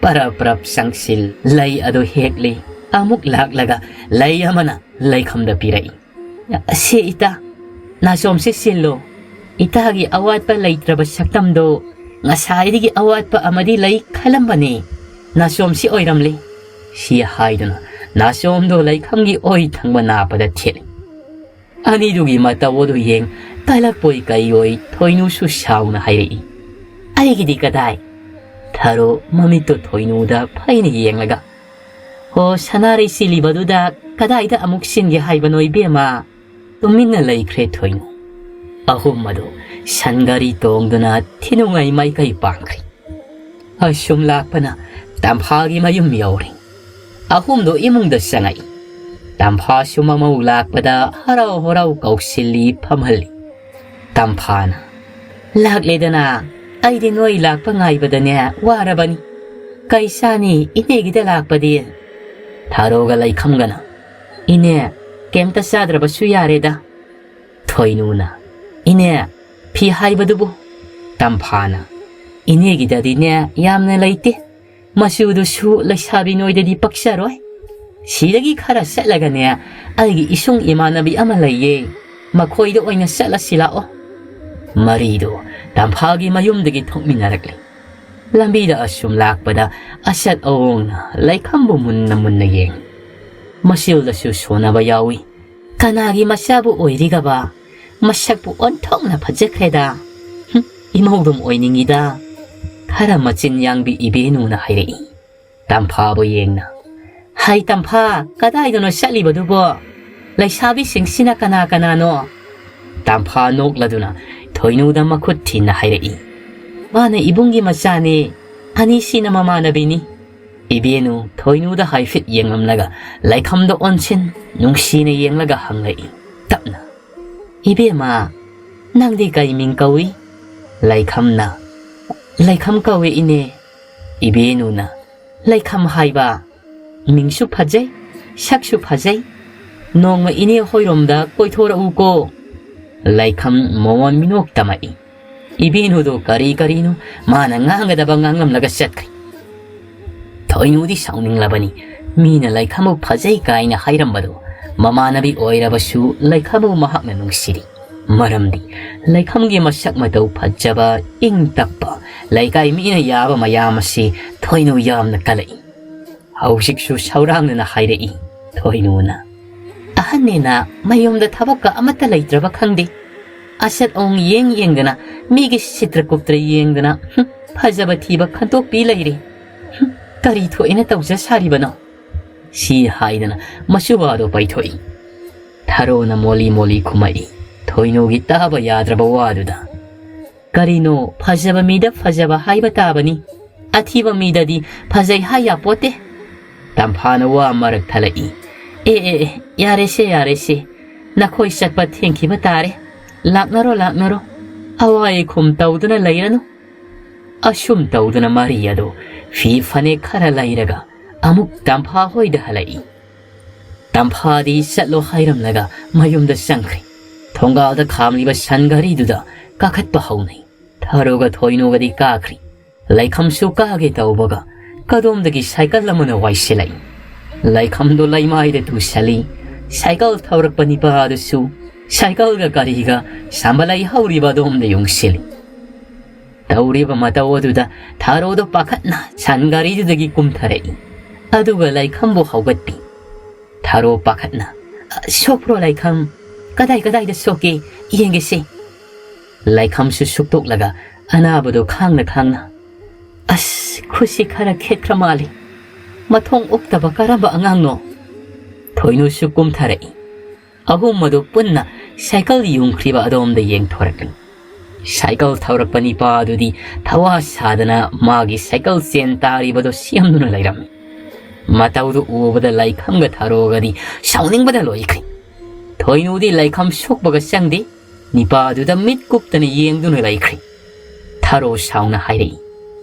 ꯄꯔꯞ ꯄꯔꯞ ꯆꯪꯁꯤꯜ ꯂꯩ ꯑꯗꯨ ꯍꯦꯛꯂꯤ꯫ ꯑꯃꯨꯛ ꯂꯥꯛꯂꯒ ꯂꯩ ꯑꯃꯅ ꯂꯩꯈꯝꯗ ꯄꯤꯔꯛꯏ꯫ "ꯁꯤ ꯏꯇꯥ, ꯅꯥꯆꯣꯝꯁꯤ ꯁꯤꯜꯂꯣ꯫ ꯏꯇꯥꯒꯤ ꯑꯋꯥꯠꯄ ꯂꯩꯇ꯭ꯔꯕ ꯁꯛꯇꯝꯗꯣ ꯉꯁꯥꯏꯗꯒꯤ ꯑꯋꯥꯠꯄ ꯑꯃꯗꯤ ꯂꯩ ꯈꯜꯂꯝꯕꯅꯤ꯫ ꯅꯥꯆꯣꯝꯁꯤ ꯑꯣꯏꯔꯝꯂꯦ꯫" ꯁꯤ ꯍꯥꯏꯗꯨꯅ ꯅꯥꯆꯣꯝꯗꯣ ꯂꯩꯈꯝꯒꯤ ꯑꯣꯏ ꯊꯪꯕ ꯅꯥꯞꯄꯗ ꯊꯦꯠꯂꯤ꯫ ꯑꯅꯤꯗꯨꯒꯤ ꯃꯇꯧ ꯑꯗꯨ ꯌꯦꯡ ꯀꯜꯂꯛꯄꯣꯏ ꯀꯩꯑꯣꯏ ꯊꯣꯏꯅꯨꯁꯨ ꯁꯥꯎꯅ ꯍꯥꯏꯔꯛꯏ, "ꯑꯩꯒꯤꯗꯤ ꯀꯗꯥꯏ?" ꯊꯔꯣ ꯃꯃꯤꯠꯇꯣ ꯊꯣꯏꯅꯨꯗ ꯐꯩꯅ ꯌꯦꯡꯂꯒ, "ꯍꯣ, ꯁꯅꯥꯔꯩ ꯆꯤꯜꯂꯤꯕꯗꯨꯗ ꯀꯗꯥꯏꯗ ꯑꯃꯨꯛ ꯆꯤꯟꯒꯦ ꯍꯥꯏꯕꯅꯣ ꯏꯕꯦꯝꯃ? ꯇꯨꯃꯤꯟꯅ ꯂꯩꯈ꯭ꯔꯦ ꯊꯣꯏꯅꯨ꯫" ꯑꯍꯨꯝ ꯑꯗꯨ ꯁꯟꯒꯥꯔꯤ ꯇꯣꯡꯗꯨꯅ ꯊꯤꯅꯨꯡꯉꯩ ꯃꯥꯏꯀꯩ ꯄꯥꯡꯈ꯭ꯔꯦ꯫ ꯑꯁꯨꯝ ꯂꯥꯛꯄꯅ ꯇꯝꯐꯥꯒꯤ ꯃꯌꯨꯝ ꯌꯧꯔꯦ꯫ ꯑꯍꯨꯝꯗꯣ ꯏꯃꯨꯡꯗ ꯆꯪꯉꯛꯏ꯫ ꯇꯝꯐꯥꯁꯨ ꯃꯃꯧ ꯂꯥꯛꯄꯗ ꯍꯔꯥꯎ ꯍꯔꯥꯎ ꯀꯧꯁꯤꯜꯂꯤ, ꯐꯝꯍꯜꯂꯤ꯫ ꯇꯝꯐꯥꯅ, "ꯂꯥꯛꯂꯦꯗꯅ, ꯑꯩꯗꯤ ꯅꯣꯏ ꯂꯥꯛꯄ ꯉꯥꯏꯕꯗꯅꯦ ꯋꯥꯔꯕꯅꯤ꯫ ꯀꯩ ꯆꯥꯅꯤ ꯏꯅꯦꯒꯤꯗ ꯂꯥꯛꯄꯗꯤ?" ꯊꯥꯔꯣꯒ ꯂꯩꯈꯝꯒꯅ, "ꯏꯅꯦ, ꯀꯩꯝꯇ ꯆꯥꯗ꯭ꯔꯕꯁꯨ ꯌꯥꯔꯦꯗ꯫" ꯊꯣꯏꯅꯨꯅ, "ꯏꯅꯦ, ꯐꯤ ꯍꯥꯏꯕꯗꯨꯕꯨ?" ꯇꯝꯐꯥꯅ, "ꯏꯅꯦꯒꯤꯗꯗꯤꯅꯦ ꯌꯥꯝꯅ ꯂꯩꯇꯦ꯫ ꯃꯆꯨꯗꯨꯁꯨ ꯂꯩꯁꯥꯕꯤ ꯅꯣꯏꯗꯗꯤ ꯄꯛꯆꯔꯣꯏ꯫ ꯁꯤꯗꯒꯤ ꯈꯔ ꯆꯠꯂꯒꯅꯦ ꯑꯩꯒꯤ ꯏꯁꯨꯡ ꯏꯃꯥꯟꯅꯕꯤ ꯑꯃ ꯂꯩꯌꯦ꯫ ꯃꯈꯣꯏꯗ ꯑꯣꯏꯅ ꯆꯠꯂꯁꯤ ꯂꯥꯛꯑꯣ꯫" ꯃꯔꯤꯗꯨ ꯇꯝꯐꯥꯒꯤ ꯃꯌꯨꯝꯗꯒꯤ ꯊꯣꯛꯃꯤꯟꯅꯔꯛꯂꯤ꯫ ꯂꯝꯕꯤꯗ ꯑꯁꯨꯝ ꯂꯥꯛꯄꯗ ꯑꯆꯠ ꯑꯋꯣꯡꯅ ꯂꯩꯈꯝꯕꯨ ꯃꯨꯟꯅ ꯃꯨꯟꯅ ꯌꯦꯡꯏ꯫ ꯃꯆꯤꯜꯗꯁꯨ ꯁꯣꯟꯅꯕ ꯌꯥꯎꯏ꯫ "ꯀꯅꯥꯒꯤ ꯃꯆꯥꯕꯨ ꯑꯣꯏꯔꯤꯒꯕ? ꯃꯁꯛꯄꯨ ꯑꯣꯟꯊꯣꯛꯅ ꯐꯖꯈ꯭ꯔꯦꯗ꯫ ꯍꯨꯝ, ꯏꯃꯧꯗꯨꯝ ꯑꯣꯏꯅꯤꯡꯉꯤꯗ꯫" ꯈꯔ ꯃꯆꯤꯟ ꯌꯥꯡꯕꯤ ꯏꯕꯦꯅꯨꯅ ꯍꯥꯏꯔꯛꯏ꯫ ꯇꯝꯐꯥꯕꯨ ꯌꯦꯡꯅ, "ꯍꯩ ꯇꯝꯐꯥ, ꯀꯗꯥꯏꯗꯅꯣ ꯆꯠꯂꯤꯕꯗꯨꯕꯣ? ꯂꯩꯁꯥꯕꯤꯁꯤꯡꯁꯤꯅ ꯀꯅꯥ ꯀꯅꯥꯅꯣ?" ꯇꯝꯐꯥ ꯅꯣꯛꯂꯗꯨꯅ ꯊꯣꯏꯅꯨꯗ ꯃꯈꯨꯠ ꯊꯤꯟꯅ ꯍꯥꯏꯔꯛꯏ꯫ "ꯃꯥꯅ ꯏꯕꯨꯡꯒꯤ ꯃꯆꯥꯅꯤ, ꯑꯅꯤꯁꯤꯅ ꯃꯃꯥꯟꯅꯕꯤꯅꯤ꯫" ꯏꯕꯦꯅꯨ ꯊꯣꯏꯅꯨꯗ ꯍꯥꯏꯐꯦꯠ ꯌꯦꯡꯂꯝꯂꯒ ꯂꯩꯈꯝꯗ ꯑꯣꯟꯁꯤꯟ ꯅꯨꯡꯁꯤꯅ ꯌꯦꯡꯂꯒ ꯍꯪꯂꯛꯏ ꯇꯞꯅ, "ꯏꯕꯦꯝꯃ, ꯅꯪꯗꯤ ꯀꯩ ꯃꯤꯡ ꯀꯧꯏ?" ꯂꯩꯈꯝꯅ, "ꯂꯩꯈꯝ ꯀꯧꯏ ꯏꯅꯦ꯫" ꯏꯕꯦꯅꯨꯅ, "ꯂꯩꯈꯝ ꯍꯥꯏꯕ ꯃꯤꯡꯁꯨ ꯐꯖꯩ, ꯁꯛꯁꯨ ꯐꯖꯩ꯫ ꯅꯣꯡꯃ ꯏꯅꯦ ꯍꯣꯏꯔꯣꯝꯗ ꯀꯣꯏꯊꯣꯔꯛꯎꯀꯣ꯫" ꯂꯩꯈꯝ ꯃꯣꯃꯣꯟ ꯃꯤꯅꯣꯛ ꯇꯝꯃꯛꯏ꯫ ꯏꯕꯦꯅꯨꯗꯣ ꯀꯔꯤ ꯀꯔꯤꯅꯣ ꯃꯥꯅ ꯉꯥꯡꯒꯗꯕ ꯉꯥꯡꯂꯝꯂꯒ ꯆꯠꯈ꯭ꯔꯦ꯫ ꯊꯣꯏꯅꯨꯗꯤ ꯁꯥꯎꯅꯤꯡꯂꯕꯅꯤ꯫ ꯃꯤꯅ ꯂꯩꯈꯝꯕꯨ ꯐꯖꯩ ꯀꯥꯏꯅ ꯍꯥꯏꯔꯝꯕꯗꯣ ꯃꯃꯥꯟꯅꯕꯤ ꯑꯣꯏꯔꯕꯁꯨ ꯂꯩꯈꯝꯕꯨ ꯃꯍꯥꯛꯅ ꯅꯨꯡꯁꯤꯔꯤ꯫ ꯃꯔꯝꯗꯤ ꯂꯩꯈꯝꯒꯤ ꯃꯁꯛ ꯃꯇꯧ ꯐꯖꯕ, ꯏꯪ ꯇꯞꯄ, ꯂꯩꯀꯥꯏ ꯃꯤꯅ ꯌꯥꯕ ꯃꯌꯥꯝ ꯑꯁꯤ ꯊꯣꯏꯅꯨ ꯌꯥꯝꯅ ꯀꯜꯂꯛꯏ꯫ ꯍꯧꯖꯤꯛꯁꯨ ꯁꯧꯔꯥꯡꯅꯅ ꯍꯥꯏꯔꯛꯏ ꯊꯣꯏꯅꯨꯅ꯫ "ꯑꯍꯟꯅꯦꯅ ꯃꯌꯨꯝꯗ ꯊꯕꯛꯀ ꯑꯃꯠꯇ ꯂꯩꯇ꯭ꯔꯕ ꯈꯪꯗꯦ꯫ ꯑꯁꯠ ꯑꯣꯡ ꯌꯦꯡ ꯌꯦꯡꯗꯅ, ꯃꯤꯒꯤ ꯁꯤꯇ꯭ꯔ ꯀꯨꯞꯇ꯭ꯔ ꯌꯦꯡꯗꯅ, ꯍꯨꯝ, ꯐꯖꯕ ꯊꯤꯕ ꯈꯟꯇꯣꯛꯄꯤ ꯂꯩꯔꯦ꯫ ꯍꯨꯝ, ꯀꯔꯤ ꯊꯣꯛꯑꯦꯅ ꯇꯧꯖ ꯁꯥꯔꯤꯕꯅꯣ?" ꯁꯤ ꯍꯥꯏꯗꯅ ꯃꯁꯨꯕꯥꯗꯣ ꯄꯩꯊꯣꯛꯏ꯫ ꯊꯔꯣꯅ ꯃꯣꯂꯤ ꯃꯣꯂꯤ ꯈꯨꯝꯃꯛꯏ ꯊꯣꯏꯅꯨꯒꯤ ꯇꯥꯕ ꯌꯥꯗ꯭ꯔꯕ ꯋꯥꯗꯨꯗ꯫ "ꯀꯔꯤꯅꯣ, ꯐꯖꯕ ꯃꯤꯗ ꯐꯖꯕ ꯍꯥꯏꯕ ꯇꯥꯕꯅꯤ, ꯑꯊꯤꯕ ꯃꯤꯗꯗꯤ ꯐꯖꯩ ꯍꯥꯏ ꯌꯥꯄꯣꯠꯇꯦ꯫" ꯇꯝꯐꯥꯅ ꯋꯥ ꯃꯔꯛ ꯊꯠꯂꯛꯏ꯫ "ꯑꯦ, ꯑꯦ, ꯑꯦ, ꯌꯥꯔꯦꯁꯦ, ꯌꯥꯔꯦꯁꯦ, ꯅꯈꯣꯏ ꯆꯠꯄ ꯊꯦꯡꯈꯤꯕ ꯇꯥꯔꯦ꯫ ꯂꯥꯛꯅꯔꯣ, ꯂꯥꯛꯅꯔꯣ, ꯑꯋꯥꯏ ꯑꯈꯨꯝ ꯇꯧꯗꯨꯅ ꯂꯩꯔꯅꯨ꯫" ꯑꯁꯨꯝ ꯇꯧꯗꯨꯅ ꯃꯔꯤ ꯑꯗꯨ ꯐꯤ ꯐꯅꯦꯛ ꯈꯔ ꯂꯩꯔꯒ ꯑꯃꯨꯛ ꯇꯝꯐꯥ ꯍꯣꯏꯗ ꯍꯜꯂꯛꯏ꯫ ꯇꯝꯐꯥꯗꯤ ꯆꯠꯂꯣ ꯍꯥꯏꯔꯝꯂꯒ ꯃꯌꯨꯝꯗ ꯆꯪꯈ꯭ꯔꯦ꯫ ꯊꯣꯡꯒꯥꯜꯗ ꯈꯥꯝꯂꯤꯕ ꯁꯟ ꯘꯔꯤꯗꯨꯗ ꯀꯥꯈꯠꯄ ꯍꯧꯅꯩ꯫ ꯊꯔꯣꯒ ꯊꯣꯏꯅꯨꯒꯗꯤ ꯀꯥꯈ꯭ꯔꯤ꯫ ꯂꯩꯈꯝꯁꯨ ꯀꯥꯒꯦ ꯇꯧꯕꯒ ꯀꯗꯣꯝꯗꯒꯤ ꯁꯥꯏꯀꯜ ꯑꯃꯅ ꯋꯥꯏꯁꯤꯜꯂꯛꯏ꯫ ꯂꯩꯈꯝꯗꯨ ꯂꯩꯃꯥꯏꯗ ꯇꯨꯁꯜꯂꯤ꯫ ꯁꯥꯏꯀꯜ ꯊꯧꯔꯛꯄ ꯅꯤꯄꯥ ꯑꯗꯨꯁꯨ ꯁꯥꯏꯀꯜꯒ ꯒꯥꯔꯤꯒ ꯁꯝꯕꯂꯩ ꯍꯧꯔꯤꯕ ꯑꯗꯣꯝꯗ ꯌꯨꯡꯁꯤꯜꯂꯤ꯫ ꯇꯧꯔꯤꯕ ꯃꯇꯧ ꯑꯗꯨꯗ ꯊꯥꯔꯣꯗꯣ ꯄꯥꯈꯠꯅ ꯁꯟ ꯒꯥꯔꯤꯗꯨꯗꯒꯤ ꯀꯨꯝꯊꯔꯛꯏ꯫ ꯑꯗꯨꯒ ꯂꯩꯈꯝꯕꯨ ꯍꯧꯒꯠꯄꯤ꯫ ꯊꯥꯔꯣ ꯄꯥꯈꯠꯅ, "ꯑ, ꯁꯣꯛꯄ꯭ꯔꯣ ꯂꯩꯈꯝ? ꯀꯗꯥꯏ ꯀꯗꯥꯏꯗ ꯁꯣꯛꯀꯦ? ꯌꯦꯡꯒꯦꯁꯦ꯫" ꯂꯩꯈꯝꯁꯨ ꯁꯨꯛꯇꯣꯛꯂꯒ ꯑꯅꯥꯕꯗꯣ ꯈꯥꯡꯅ ꯈꯥꯡꯅ, "ꯑꯁ, ꯈꯨꯠꯁꯤ ꯈꯔ ꯈꯦꯠꯈ꯭ꯔ ꯃꯥꯜꯂꯤ꯫ ꯃꯊꯣꯡ ꯎꯛꯇꯕ ꯀꯔꯝꯕ ꯑꯉꯥꯡꯅꯣ? ꯊꯣꯏꯅꯨꯁꯨ ꯀꯨꯝꯊꯔꯛꯏ꯫ ꯑꯍꯨꯝ ꯑꯗꯨ ꯄꯨꯟꯅ ꯁꯥꯏꯀꯜ ꯌꯨꯡꯈ꯭ꯔꯤꯕ ꯑꯗꯣꯝꯗ ꯌꯦꯡꯊꯣꯔꯛꯂꯤ꯫ ꯁꯥꯏꯀꯜ ꯊꯧꯔꯛꯄ ꯅꯤꯄꯥ ꯑꯗꯨꯗꯤ ꯊꯋꯥ ꯁꯥꯗꯅ ꯃꯥꯒꯤ ꯁꯥꯏꯀꯜ ꯆꯦꯟ ꯇꯥꯔꯤꯕꯗꯨ ꯁꯦꯝꯗꯨꯅ ꯂꯩꯔꯝꯃꯤ꯫ ꯃꯇꯧꯗꯨ ꯎꯕꯗ ꯂꯥꯏꯈꯝꯒ ꯊꯔꯣꯒꯗꯤ ꯁꯥꯎꯅꯤꯡꯕꯗ ꯂꯣꯏꯈ꯭ꯔꯦ꯫ ꯊꯣꯏꯅꯨꯗꯤ ꯂꯥꯏꯈꯝ ꯁꯣꯛꯄꯒ ꯆꯪꯗꯦ, ꯅꯤꯄꯥ ꯑꯗꯨꯗ ꯃꯤꯠ ꯀꯨꯞꯇꯅ ꯌꯦꯡꯗꯨꯅ ꯂꯩꯈ꯭ꯔꯦ꯫ ꯊꯔꯣ ꯁꯥꯎꯅ ꯍꯥꯏꯔꯛꯏ,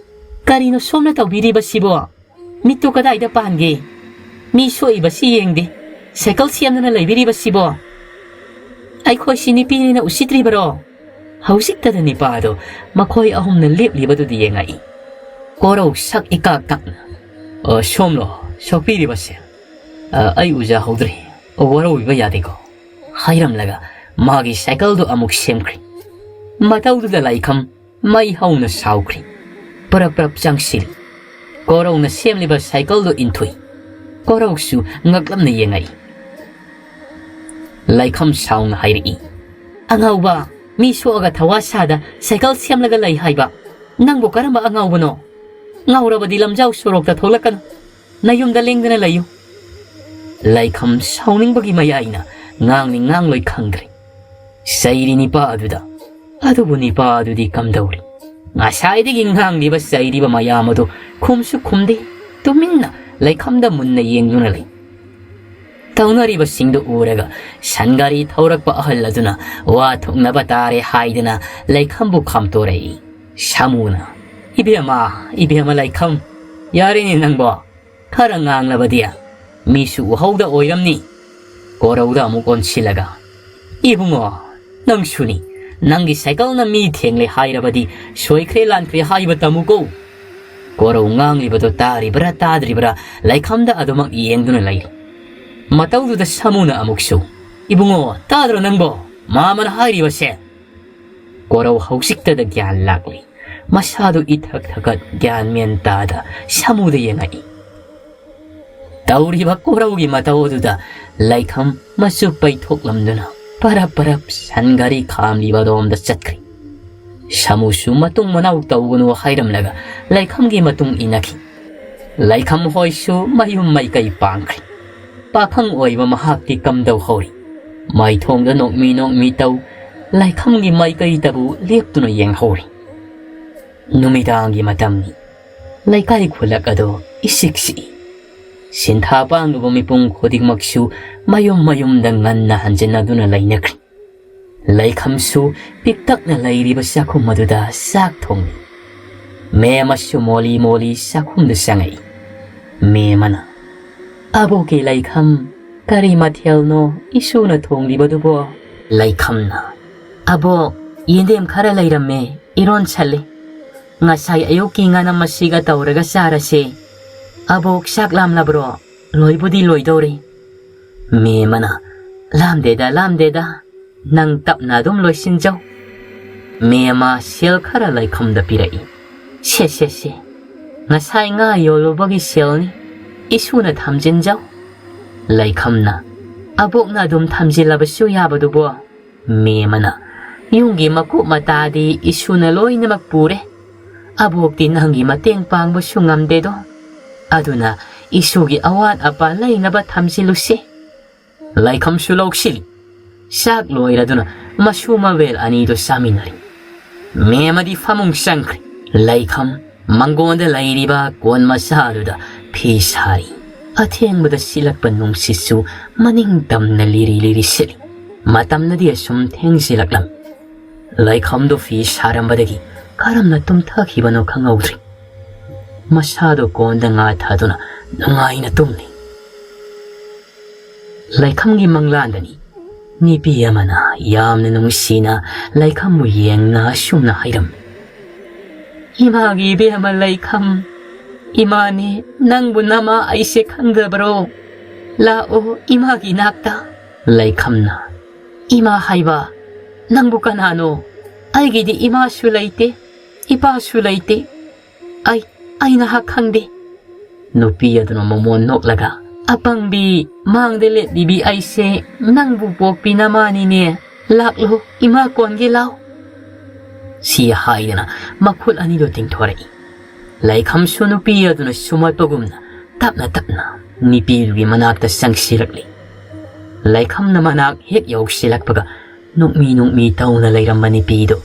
"ꯀꯔꯤꯅꯣ ꯁꯣꯝꯅ ꯇꯧꯕꯤꯔꯤꯕꯁꯤꯕꯣ? ꯃꯤꯠꯇꯨ ꯀꯗꯥꯏꯗ ꯄꯥꯟꯒꯦ? ꯃꯤ ꯁꯣꯛꯏꯕꯁꯤ ꯌꯦꯡꯗꯦ, ꯁꯥꯏꯀꯜ ꯁꯦꯝꯗꯨꯅ ꯂꯩꯕꯤꯔꯤꯕꯁꯤꯕꯣ? ꯑꯩꯈꯣꯏꯁꯤ ꯅꯨꯄꯤꯅꯤꯅ ꯎꯁꯤꯠꯇ꯭ꯔꯤꯕꯔꯣ?" ꯍꯧꯖꯤꯛꯇꯗ ꯅꯤꯄꯥꯗꯣ ꯃꯈꯣꯏ ꯑꯍꯨꯝꯅ ꯂꯦꯞꯂꯤꯕꯗꯨꯗ ꯌꯦꯡꯉꯛꯏ꯫ ꯀꯣꯔꯧ ꯁꯛ ꯏꯀꯥꯛ ꯀꯥꯛꯅ, "ꯑ, ꯁꯣꯝꯂꯣ ꯁꯣꯛꯄꯤꯔꯤꯕꯁꯦ? ꯑ, ꯑꯩ ꯎꯖꯍꯧꯗ꯭ꯔꯦ꯫ ꯋꯥꯔꯧꯕꯤꯕ ꯌꯥꯗꯦꯀꯣ," ꯍꯥꯏꯔꯝꯂꯒ ꯃꯥꯒꯤ ꯁꯥꯏꯀꯜꯗꯨ ꯑꯃꯨꯛ ꯁꯦꯝꯈ꯭ꯔꯦ꯫ ꯃꯇꯧꯗꯨꯗ ꯂꯥꯏꯈꯝ ꯃꯩ ꯍꯧꯅ ꯁꯥꯎꯈ꯭ꯔꯦ꯫ ꯄꯔꯞ ꯄꯔꯞ ꯆꯪꯁꯤꯜꯂꯤ꯫ ꯀꯣꯔꯧꯅ ꯁꯦꯝꯂꯤꯕ ꯁꯥꯏꯀꯜꯗꯨ ꯏꯟꯊꯨꯏ꯫ ꯀꯣꯔꯧꯁꯨ ꯉꯛꯂꯝꯅ ꯌꯦꯡꯉꯛꯏ꯫ ꯂꯥꯏꯈꯝ ꯁꯥꯎꯅ ꯍꯥꯏꯔꯛꯏ, "ꯑꯉꯥꯎꯕ, ꯃꯤ ꯁꯣꯛꯑꯒ ꯊꯋꯥ ꯁꯥꯗ ꯁꯥꯏꯀꯜ ꯁꯦꯝꯂꯒ ꯂꯩ ꯍꯥꯏꯕ? ꯅꯪꯕꯨ ꯀꯔꯝꯕ ꯑꯉꯥꯎꯕꯅꯣ? ꯉꯥꯎꯔꯕꯗꯤ ꯂꯝꯖꯥꯎ ꯁꯣꯔꯣꯛꯇ ꯊꯣꯛꯂꯛꯀꯅꯨ꯫ ꯅꯌꯨꯝꯗ ꯂꯦꯡꯗꯅ ꯂꯩꯌꯨ꯫" ꯂꯥꯏꯈꯝ ꯁꯥꯎꯅꯤꯡꯕꯒꯤ ꯃꯌꯥꯏꯅ ꯉꯥꯡꯂꯤ ꯉꯥꯡꯂꯣꯏ ꯈꯪꯗ꯭ꯔꯦ꯫ ꯆꯩꯔꯤ ꯅꯤꯄꯥ ꯑꯗꯨꯗ꯫ ꯑꯗꯨꯕꯨ ꯅꯤꯄꯥ ꯑꯗꯨꯗꯤ ꯀꯝꯗꯧꯔꯤ? ꯉꯁꯥꯏꯗꯒꯤ ꯉꯥꯡꯂꯤꯕ ꯆꯩꯔꯤꯕ ꯃꯌꯥꯝ ꯑꯗꯨ ꯈꯨꯝꯁꯨ ꯈꯨꯝꯗꯦ, ꯇꯨꯃꯤꯟꯅ ꯂꯩꯈꯝꯗ ꯃꯨꯟꯅ ꯌꯦꯡꯗꯨꯅ ꯂꯩ꯫ ꯇꯧꯅꯔꯤꯕꯁꯤꯡꯗꯨ ꯎꯔꯒ ꯁꯟꯒꯥꯔꯤ ꯊꯧꯔꯛꯄ ꯑꯍꯜ ꯑꯗꯨꯅ ꯋꯥ ꯊꯣꯛꯅꯕ ꯇꯥꯔꯦ ꯍꯥꯏꯗꯨꯅ ꯂꯩꯈꯝꯕꯨ ꯈꯥꯝꯇꯣꯔꯛꯏ꯫ ꯁꯥꯃꯨꯅ, "ꯏꯕꯦꯝꯃ, ꯏꯕꯦꯝꯃ ꯂꯩꯈꯝ, ꯌꯥꯔꯦꯅꯦ ꯅꯪꯕꯣ꯫ ꯈꯔ ꯉꯥꯡꯂꯕꯗꯤ ꯃꯤꯁꯨ ꯎꯍꯧꯗ ꯑꯣꯏꯔꯝꯅꯤ꯫" ꯀꯣꯔꯧꯗ ꯑꯃꯨꯛ ꯑꯣꯟꯁꯤꯜꯂꯒ, "ꯏꯕꯨꯡꯉꯣ, ꯅꯪꯁꯨꯅꯤ, ꯅꯪꯒꯤ ꯁꯥꯏꯀꯜꯅ ꯃꯤ ꯊꯦꯡꯂꯦ ꯍꯥꯏꯔꯕꯗꯤ ꯁꯣꯏꯈ꯭ꯔꯦ ꯂꯥꯟꯈ꯭ꯔꯦ ꯍꯥꯏꯕ ꯇꯝꯃꯨꯀꯣ꯫" ꯀꯣꯔꯧ ꯉꯥꯡꯂꯤꯕꯗꯣ ꯇꯥꯔꯤꯕ꯭ꯔꯥ ꯇꯥꯗ꯭ꯔꯤꯕ꯭ꯔꯥ ꯂꯩꯈꯝꯗ ꯑꯗꯨꯃꯛ ꯌꯦꯡꯗꯨꯅ ꯂꯩꯔꯤ꯫ ꯃꯇꯧꯗꯨꯗ ꯁꯥꯃꯨꯅ ꯑꯃꯨꯛꯁꯨ, "ꯏꯕꯨꯡꯉꯣ, ꯇꯥꯗ꯭ꯔꯣ ꯅꯪꯕꯣ? ꯃꯥꯃꯅ ꯍꯥꯏꯔꯤꯕꯁꯦ?" ꯀꯣꯔꯧ ꯍꯧꯖꯤꯛꯇꯗ ꯒ꯭ꯌꯥꯟ ꯂꯥꯛꯂꯤ꯫ ꯃꯁꯥꯗꯨ ꯏꯊꯛ ꯊꯛꯀꯠ ꯒ꯭ꯌꯥꯟ ꯃꯦꯟ ꯇꯥꯗ ꯁꯥꯃꯨꯗ ꯌꯦꯡꯉꯛꯏ꯫ ꯇꯧꯔꯤꯕ ꯀꯣꯔꯧꯒꯤ ꯃꯇꯧ ꯑꯗꯨꯗ ꯂꯩꯈꯝ ꯃꯆꯨ ꯄꯩꯊꯣꯛꯂꯝꯗꯨꯅ ꯄꯔꯞ ꯄꯔꯞ ꯁꯟ ꯒꯥꯔꯤ ꯈꯥꯝꯂꯤꯕ ꯑꯗꯣꯝꯗ ꯆꯠꯈ꯭ꯔꯦ꯫ ꯁꯥꯃꯨꯁꯨ ꯃꯇꯨꯡ ꯃꯅꯥꯎ ꯇꯧꯒꯅꯨ ꯍꯥꯏꯔꯝꯂꯒ ꯂꯩꯈꯝꯒꯤ ꯃꯇꯨꯡ ꯏꯟꯅꯈꯤ꯫ ꯂꯩꯈꯝ ꯍꯣꯏꯁꯨ ꯃꯌꯨꯝ ꯃꯥꯏꯀꯩ ꯄꯥꯡꯈ꯭ꯔꯦ꯫ ꯄꯥꯈꯪ ꯑꯣꯏꯕ ꯃꯍꯥꯛꯇꯤ ꯀꯝꯗꯧꯍꯧꯔꯤ? ꯃꯥꯏꯊꯣꯡꯗ ꯅꯣꯛꯃꯤ ꯅꯣꯛꯃꯤ ꯇꯧ, ꯂꯩꯈꯝꯒꯤ ꯃꯥꯏꯀꯩꯗꯕꯨ ꯂꯦꯞꯇꯨꯅ ꯌꯦꯡꯍꯧꯔꯤ꯫ ꯅꯨꯃꯤꯗꯥꯡꯒꯤ ꯃꯇꯝꯅꯤ꯫ ꯂꯩꯀꯥꯏ ꯈꯨꯜꯂꯛ ꯑꯗꯨ ꯏꯁꯤꯛ ꯁꯤꯛꯏ꯫ ꯁꯤꯟꯊꯥ ꯄꯥꯡꯂꯨꯕ ꯃꯤꯄꯨꯝ ꯈꯨꯗꯤꯡꯃꯛꯁꯨ ꯃꯌꯨꯝ ꯃꯌꯨꯝꯗ ꯉꯟꯅ ꯍꯟꯖꯤꯟꯅꯗꯨꯅ ꯂꯩꯅꯈ꯭ꯔꯤ꯫ ꯂꯩꯈꯝꯁꯨ ꯄꯤꯛꯇꯛꯅ ꯂꯩꯔꯤꯕ ꯆꯥꯛꯈꯨꯝ ꯑꯗꯨꯗ ꯆꯥꯛ ꯊꯣꯡꯂꯤ꯫ ꯃꯦꯝꯃꯁꯨ ꯃꯣꯂꯤ ꯃꯣꯂꯤ ꯆꯥꯛꯈꯨꯝꯗ ꯆꯪꯉꯛꯏ꯫ ꯃꯦꯝꯃꯅ, "ꯑꯕꯣꯛꯀꯤ ꯂꯩꯈꯝ, ꯀꯔꯤ ꯃꯊꯦꯜꯅꯣ ꯏꯁꯨꯅ ꯊꯣꯡꯂꯤꯕꯗꯨꯕꯣ?" ꯂꯩꯈꯝꯅ, "ꯑꯕꯣꯛ, ꯌꯦꯟꯗꯦꯝ ꯈꯔ ꯂꯩꯔꯝꯃꯦ, ꯏꯔꯣꯟꯁꯜꯂꯤ꯫ ꯉꯁꯥꯏ ꯑꯌꯨꯛꯀꯤ ꯉꯥꯅꯝ ꯑꯁꯤꯒ ꯇꯧꯔꯒ ꯆꯥꯔꯁꯦ꯫ ꯑꯕꯣꯛ, ꯆꯥꯛ ꯂꯥꯝꯂꯕ꯭ꯔꯣ? ꯂꯣꯏꯕꯨꯗꯤ ꯂꯣꯏꯗꯧꯔꯦ꯫" ꯃꯦꯝꯃꯅ, "ꯂꯥꯝꯗꯦꯗ, ꯂꯥꯝꯗꯦꯗ, ꯅꯪ ꯇꯞꯅ ꯑꯗꯨꯝ ꯂꯣꯏꯁꯤꯟꯖꯧ꯫" ꯃꯦꯝꯃ ꯁꯦꯜ ꯈꯔ ꯂꯩꯈꯝꯗ ꯄꯤꯔꯛꯏ꯫ "ꯁꯦ, ꯁꯦ, ꯁꯦ, ꯉꯁꯥꯏ ꯉꯥ ꯌꯣꯜꯂꯨꯕꯒꯤ ꯁꯦꯜꯅꯤ, ꯏꯁꯨꯅ ꯊꯝꯖꯤꯟꯖꯧ꯫" ꯂꯩꯈꯝꯅ, "ꯑꯕꯣꯛꯅ ꯑꯗꯨꯝ ꯊꯝꯖꯤꯜꯂꯕꯁꯨ ꯌꯥꯕꯗꯨꯕꯣ?" ꯃꯦꯝꯃꯅ, "ꯌꯨꯝꯒꯤ ꯃꯀꯨꯞ ꯃꯇꯥꯗꯤ ꯏꯁꯨꯅ ꯂꯣꯏꯅꯃꯛ ꯄꯨꯔꯦ꯫ ꯑꯕꯣꯛꯇꯤ ꯅꯪꯒꯤ ꯃꯇꯦꯡ ꯄꯥꯡꯕꯁꯨ ꯉꯝꯗꯦꯗꯣ꯫ ꯑꯗꯨꯅ ꯏꯁꯨꯒꯤ ꯑꯋꯥꯠ ꯑꯄꯥ ꯂꯩꯅꯕ ꯊꯝꯖꯤꯜꯂꯨꯁꯤ꯫" ꯂꯩꯈꯝꯁꯨ ꯂꯧꯁꯤꯜꯂꯤ꯫ ꯆꯥꯛ ꯂꯣꯏꯔꯗꯨꯅ ꯃꯁꯨ ꯃꯕꯦꯜ ꯑꯅꯤꯗꯨ ꯆꯥꯃꯤꯟꯅꯔꯤ꯫ ꯃꯦꯝꯃꯗꯤ ꯐꯃꯨꯡ ꯆꯪꯈ꯭ꯔꯦ꯫ ꯂꯩꯈꯝ ꯃꯪꯒꯣꯟꯗ ꯂꯩꯔꯤꯕ ꯀꯣꯟ ꯃꯆꯥ ꯑꯗꯨꯗ ꯐꯤ ꯁꯥꯔꯤ꯫ ꯑꯊꯦꯡꯕꯗ ꯁꯤꯠꯂꯛꯄ ꯅꯨꯡꯁꯤꯠꯁꯨ ꯃꯅꯤꯡ ꯇꯝꯅ ꯂꯤꯔꯤ ꯂꯤꯔꯤ ꯁꯤꯠꯂꯤ꯫ ꯃꯇꯝꯅꯗꯤ ꯑꯁꯨꯝ ꯊꯦꯡꯖꯤꯜꯂꯛꯂꯝꯃꯤ꯫ ꯂꯩꯈꯝꯗꯨ ꯐꯤ ꯁꯥꯔꯝꯕꯗꯒꯤ ꯀꯔꯝꯅ ꯇꯨꯝꯊꯈꯤꯕꯅꯣ ꯈꯪꯍꯧꯗ꯭ꯔꯤ꯫ ꯃꯁꯥꯗꯨ ꯀꯣꯟꯗ ꯉꯥ ꯊꯥꯗꯨꯅ ꯅꯨꯡꯉꯥꯏꯅ ꯇꯨꯝꯂꯤ꯫ ꯂꯩꯈꯝꯒꯤ ꯃꯪꯂꯥꯟꯗꯅꯤ ꯅꯨꯄꯤ ꯑꯃꯅ ꯌꯥꯝꯅ ꯅꯨꯡꯁꯤꯅ ꯂꯩꯈꯝꯕꯨ ꯌꯦꯡꯅ ꯑꯁꯨꯝꯅ ꯍꯥꯏꯔꯝꯃꯤ, "ꯏꯃꯥꯒꯤ ꯏꯕꯦꯝꯃ ꯂꯩꯈꯝ, ꯏꯃꯥꯅꯦ, ꯅꯪꯕꯨ ꯅꯃꯥ ꯑꯩꯁꯦ ꯈꯪꯗꯕ꯭ꯔꯣ? ꯂꯥꯛꯑꯣ ꯏꯃꯥꯒꯤ ꯅꯥꯛꯇ꯫" ꯂꯩꯈꯝꯅ, "ꯏꯃꯥ ꯍꯥꯏꯕ ꯅꯪꯕꯨ ꯀꯅꯥꯅꯣ? ꯑꯩꯒꯤꯗꯤ ꯏꯃꯥꯁꯨ ꯂꯩꯇꯦ, ꯏꯄꯥꯁꯨ ꯂꯩꯇꯦ꯫ ꯑꯩ, ꯑꯩ ꯅꯍꯥꯛ ꯈꯪꯗꯦ꯫" ꯅꯨꯄꯤ ꯑꯗꯨꯅ ꯃꯃꯣꯟ ꯅꯣꯛꯂꯒ, "ꯑꯄꯪꯕꯤ, ꯃꯥꯡꯗ ꯂꯦꯞꯂꯤꯕꯤ ꯑꯩꯁꯦ ꯅꯪꯕꯨ ꯄꯣꯛꯄꯤ ꯅꯃꯥꯅꯤꯅꯦ꯫ ꯂꯥꯛꯂꯣ, ꯏꯃꯥ ꯀꯣꯟꯒꯦ ꯂꯥꯎ꯫" ꯁꯤ ꯍꯥꯏꯗꯅ ꯃꯈꯨꯠ ꯑꯅꯤꯗꯨ ꯇꯤꯡꯊꯣꯔꯛꯏ꯫ ꯂꯩꯈꯝꯁꯨ ꯅꯨꯄꯤ ꯑꯗꯨꯅ ꯁꯨꯝꯍꯠꯄꯒꯨꯝꯅ ꯇꯞꯅ ꯇꯞꯅ ꯅꯨꯄꯤꯗꯨꯒꯤ ꯃꯅꯥꯛꯇ ꯆꯪꯁꯤꯜꯂꯛꯂꯤ꯫ ꯂꯩꯈꯝꯅ ꯃꯅꯥꯛ ꯍꯦꯛ ꯌꯧꯁꯤꯜꯂꯛꯄꯒ ꯅꯣꯛꯃꯤ ꯅꯣꯛꯃꯤ ꯇꯧꯅ ꯂꯩꯔꯝꯕ ꯅꯨꯄꯤꯗꯨ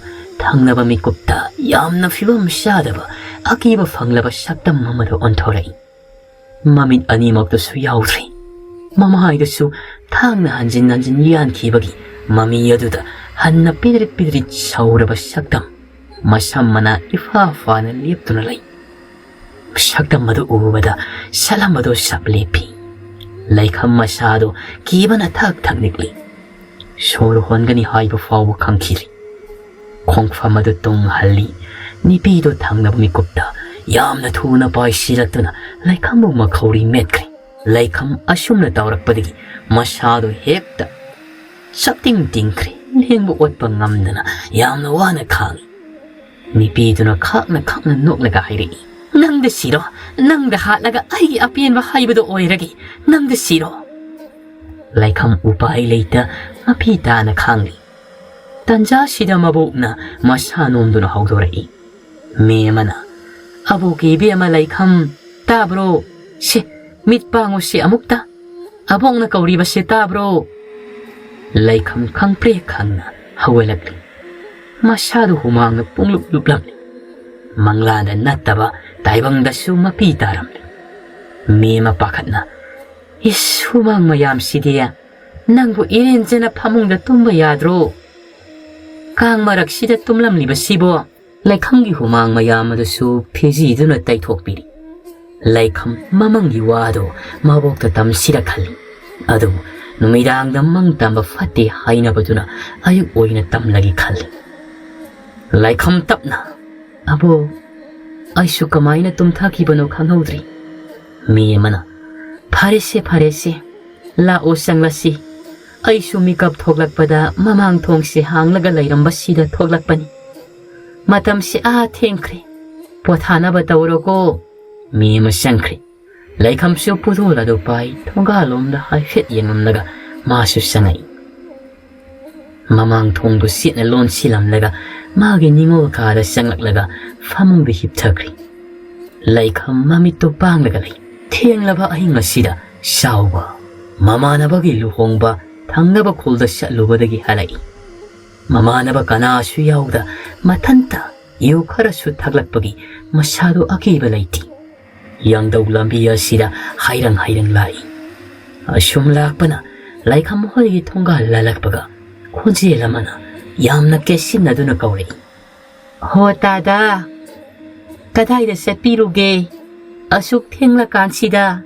ꯊꯪꯅꯕ ꯃꯤꯀꯨꯞꯇ ꯌꯥꯝꯅ ꯐꯤꯕꯝ ꯆꯥꯗꯕ ꯑꯀꯤꯕ ꯐꯪꯂꯕ ꯁꯛꯇꯝ ꯑꯃꯗ ꯑꯣꯟꯊꯣꯔꯛꯏ꯫ ꯃꯃꯤꯠ ꯑꯅꯤꯃꯛꯇꯁꯨ ꯌꯥꯎꯗ꯭ꯔꯤ꯫ ꯃꯃꯥꯏꯗꯁꯨ ꯊꯥꯡꯅ ꯍꯟꯖꯤꯟ ꯍꯟꯖꯤꯟ ꯌꯥꯟꯈꯤꯕꯒꯤ ꯃꯃꯤ ꯑꯗꯨꯗ ꯍꯟꯅ ꯄꯤꯗ꯭ꯔꯤꯠ ꯄꯤꯗ꯭ꯔꯤꯠ ꯁꯧꯔꯕ ꯁꯛꯇꯝ, ꯃꯁꯝ ꯃꯅꯥ ꯏꯐꯥ ꯐꯥꯅ ꯂꯦꯞꯇꯨꯅ ꯂꯩ꯫ ꯁꯛꯇꯝ ꯑꯗꯨ ꯎꯕꯗ ꯁꯂꯝ ꯑꯗꯨ ꯁꯞ ꯂꯦꯞꯄꯤ꯫ ꯂꯩꯈꯝ ꯃꯁꯥꯗꯨ ꯀꯤꯕꯅ ꯊꯛ ꯊꯛ ꯅꯤꯛꯂꯤ꯫ ꯁꯣꯔ ꯍꯣꯟꯒꯅꯤ ꯍꯥꯏꯕ ꯐꯥꯎꯕ ꯈꯪꯈꯤꯗ꯭ꯔꯤ꯫ ꯈꯣꯡꯐꯝ ꯑꯗꯨ ꯇꯨꯡ ꯍꯜꯂꯤ꯫ ꯅꯨꯄꯤꯗꯨ ꯊꯪꯅꯕ ꯃꯤꯀꯨꯞꯇ ꯌꯥꯝꯅ ꯊꯨꯅ ꯄꯥꯏꯁꯤꯜꯂꯛꯇꯨꯅ ꯂꯩꯈꯝꯕꯨ ꯃꯈꯧꯔꯤ ꯃꯦꯠꯈ꯭ꯔꯦ꯫ ꯂꯩꯈꯝ ꯑꯁꯨꯝꯅ ꯇꯧꯔꯛꯄꯗꯒꯤ ꯃꯁꯥꯗꯨ ꯍꯦꯛꯇ ꯆꯞꯇꯤꯡ ꯇꯤꯡꯈ꯭ꯔꯦ꯫ ꯂꯦꯡꯕ ꯑꯣꯠꯄ ꯉꯝꯗꯅ ꯌꯥꯝꯅ ꯋꯥꯅ ꯈꯥꯡꯉꯤ꯫ ꯅꯨꯄꯤꯗꯨꯅ ꯈꯥꯛꯅ ꯈꯥꯛꯅ ꯅꯣꯛꯂꯒ ꯍꯥꯏꯔꯛꯏ, "ꯅꯪꯗ ꯁꯤꯔꯣ, ꯅꯪꯗ ꯍꯥꯠꯂꯒ ꯑꯩꯒꯤ ꯑꯄꯦꯟꯕ ꯍꯥꯏꯕꯗꯣ ꯑꯣꯏꯔꯒꯦ, ꯅꯪꯗ ꯁꯤꯔꯣ!" ꯂꯩꯈꯝ ꯎꯄꯥꯏ ꯂꯩꯇ ꯃꯐꯤ ꯇꯥꯅ ꯈꯥꯡꯂꯤ꯫ ꯇꯟꯖꯥꯁꯤꯗ ꯃꯕꯣꯛꯅ ꯃꯁꯥ ꯅꯣꯝꯗꯨꯅ ꯍꯧꯗꯣꯔꯛꯏ꯫ ꯃꯦꯝꯃꯅ, "ꯑꯕꯣꯛꯀꯤ ꯏꯕꯦꯝꯃ ꯂꯩꯈꯝ, ꯇꯥꯕ꯭ꯔꯣ? ꯁꯦ, ꯃꯤꯠ ꯄꯥꯡꯉꯨ ꯁꯦ ꯑꯃꯨꯛꯇ꯫ ꯑꯕꯣꯛꯅ ꯀꯧꯔꯤꯕꯁꯦ ꯇꯥꯕ꯭ꯔꯣ?" ꯂꯩꯈꯝ ꯈꯪꯄ꯭ꯔꯦꯛ ꯈꯪꯅ ꯍꯧꯒꯠꯂꯛꯂꯤ꯫ ꯃꯁꯥꯗꯨ ꯍꯨꯃꯥꯡꯅ ꯄꯨꯡꯂꯨꯞ ꯂꯨꯞꯂꯝꯂꯤ꯫ ꯃꯪꯂꯥꯟꯗ ꯅꯠꯇꯕ ꯇꯥꯏꯕꯪꯗꯁꯨ ꯃꯄꯤ ꯇꯥꯔꯝꯂꯤ꯫ ꯃꯦꯝꯃ ꯄꯥꯈꯠꯅ, "ꯏꯁ, ꯍꯨꯃꯥꯡ ꯃꯌꯥꯝꯁꯤꯗꯤ! ꯅꯪꯕꯨ ꯏꯔꯦꯟꯖꯅ ꯐꯃꯨꯡꯗ ꯇꯨꯝꯕ ꯌꯥꯗ꯭ꯔꯣ? ꯀꯥꯡ ꯃꯔꯛꯁꯤꯗ ꯇꯨꯝꯂꯝꯂꯤꯕꯁꯤꯕꯣ?" ꯂꯩꯈꯝꯒꯤ ꯍꯨꯃꯥꯡ ꯃꯌꯥꯝ ꯑꯗꯨꯁꯨ ꯐꯤꯖꯤꯗꯨꯅ ꯇꯩꯊꯣꯛꯄꯤꯔꯤ꯫ ꯂꯩꯈꯝ ꯃꯃꯪꯒꯤ ꯋꯥꯗꯣ ꯃꯕꯣꯛꯇ ꯇꯝꯁꯤꯔ ꯈꯜꯂꯤ꯫ ꯑꯗꯨꯕꯨ ꯅꯨꯃꯤꯗꯥꯡꯗ ꯃꯪ ꯇꯝꯕ ꯐꯠꯇꯦ ꯍꯥꯏꯅꯕꯗꯨꯅ ꯑꯌꯨꯛ ꯑꯣꯏꯅ ꯇꯝꯂꯒꯦ ꯈꯜꯂꯤ꯫ ꯂꯩꯈꯝ ꯇꯞꯅ, "ꯑꯕꯣ, ꯑꯩꯁꯨ ꯀꯃꯥꯏꯅ ꯇꯨꯝꯊꯈꯤꯕꯅꯣ ꯈꯪꯍꯧꯗ꯭ꯔꯤ꯫" ꯃꯦꯝꯃꯅ, "ꯐꯔꯦꯁꯦ, ꯐꯔꯦꯁꯦ, ꯂꯥꯛꯑꯣ ꯆꯪꯂꯁꯤ꯫ ꯑꯩꯁꯨ ꯃꯤꯀꯞ ꯊꯣꯛꯂꯛꯄꯗ ꯃꯃꯥꯡ ꯊꯣꯡꯁꯦ ꯍꯥꯡꯂꯒ ꯂꯩꯔꯝꯕꯁꯤꯗ ꯊꯣꯛꯂꯛꯄꯅꯤ꯫ ꯃꯇꯝꯁꯦ ꯑꯥ ꯊꯦꯡꯈ꯭ꯔꯦ꯫ ꯄꯣꯊꯥꯅꯕ ꯇꯧꯔꯣꯀꯣ꯫" ꯃꯦꯝꯃ ꯆꯪꯈ꯭ꯔꯦ꯫ ꯂꯩꯈꯝꯁꯨ ꯄꯨꯗꯣꯜ ꯑꯗꯨ ꯄꯥꯏ ꯊꯣꯡꯒꯥꯜꯂꯣꯝꯗ ꯍꯥꯏꯐꯦꯠ ꯌꯦꯡꯂꯝꯂꯒ ꯃꯥꯁꯨ ꯆꯪꯉꯛꯏ꯫ ꯃꯃꯥꯡ ꯊꯣꯡꯗꯨ ꯆꯦꯠꯅ ꯂꯣꯟꯁꯤꯜꯂꯝꯂꯒ ꯃꯥꯒꯤ ꯅꯤꯡꯉꯣꯜ ꯀꯥꯗ ꯆꯪꯂꯛꯂꯒ ꯐꯃꯨꯡꯗ ꯍꯤꯞꯊꯈ꯭ꯔꯤ꯫ ꯂꯩꯈꯝ ꯃꯃꯤꯠꯇꯨ ꯄꯥꯡꯂꯒ ꯂꯩ꯫ ꯊꯦꯡꯂꯕ ꯑꯍꯤꯡ ꯑꯁꯤꯗ ꯆꯥꯎꯕ ꯃꯃꯥꯟꯅꯕꯒꯤ ꯂꯨꯍꯣꯡꯕ ꯊꯪꯅꯕ ꯈꯨꯜꯗ ꯆꯠꯂꯨꯕꯗꯒꯤ ꯍꯜꯂꯛꯏ꯫ ꯃꯃꯥꯟꯅꯕ ꯀꯅꯥꯁꯨ ꯌꯥꯎꯗ ꯃꯊꯟꯇ ꯌꯨ ꯈꯔꯁꯨ ꯊꯛꯂꯛꯄꯒꯤ ꯃꯁꯥꯗꯨ ꯑꯀꯤꯕ ꯂꯩꯇꯦ꯫ ꯌꯥꯡꯗꯧ ꯂꯝꯕꯤ ꯑꯁꯤꯗ ꯍꯥꯏꯔꯪ ꯍꯥꯏꯔꯪ ꯂꯥꯛꯏ꯫ ꯑꯁꯨꯝ ꯂꯥꯛꯄꯅ ꯂꯩꯈꯝ ꯍꯣꯏꯒꯤ ꯊꯣꯡꯒꯥꯜ ꯂꯥꯜꯂꯛꯄꯒ ꯈꯣꯟꯖꯦꯜ ꯑꯃꯅ ꯌꯥꯝꯅ ꯀꯦꯠꯁꯤꯟꯅꯗꯨꯅ ꯀꯧꯔꯛꯏ꯫ "ꯍꯣ ꯇꯥꯗ, ꯀꯗꯥꯏꯗ ꯆꯠꯄꯤꯔꯨꯒꯦ? ꯑꯁꯨꯛ ꯊꯦꯡꯂꯀꯥꯟꯁꯤꯗ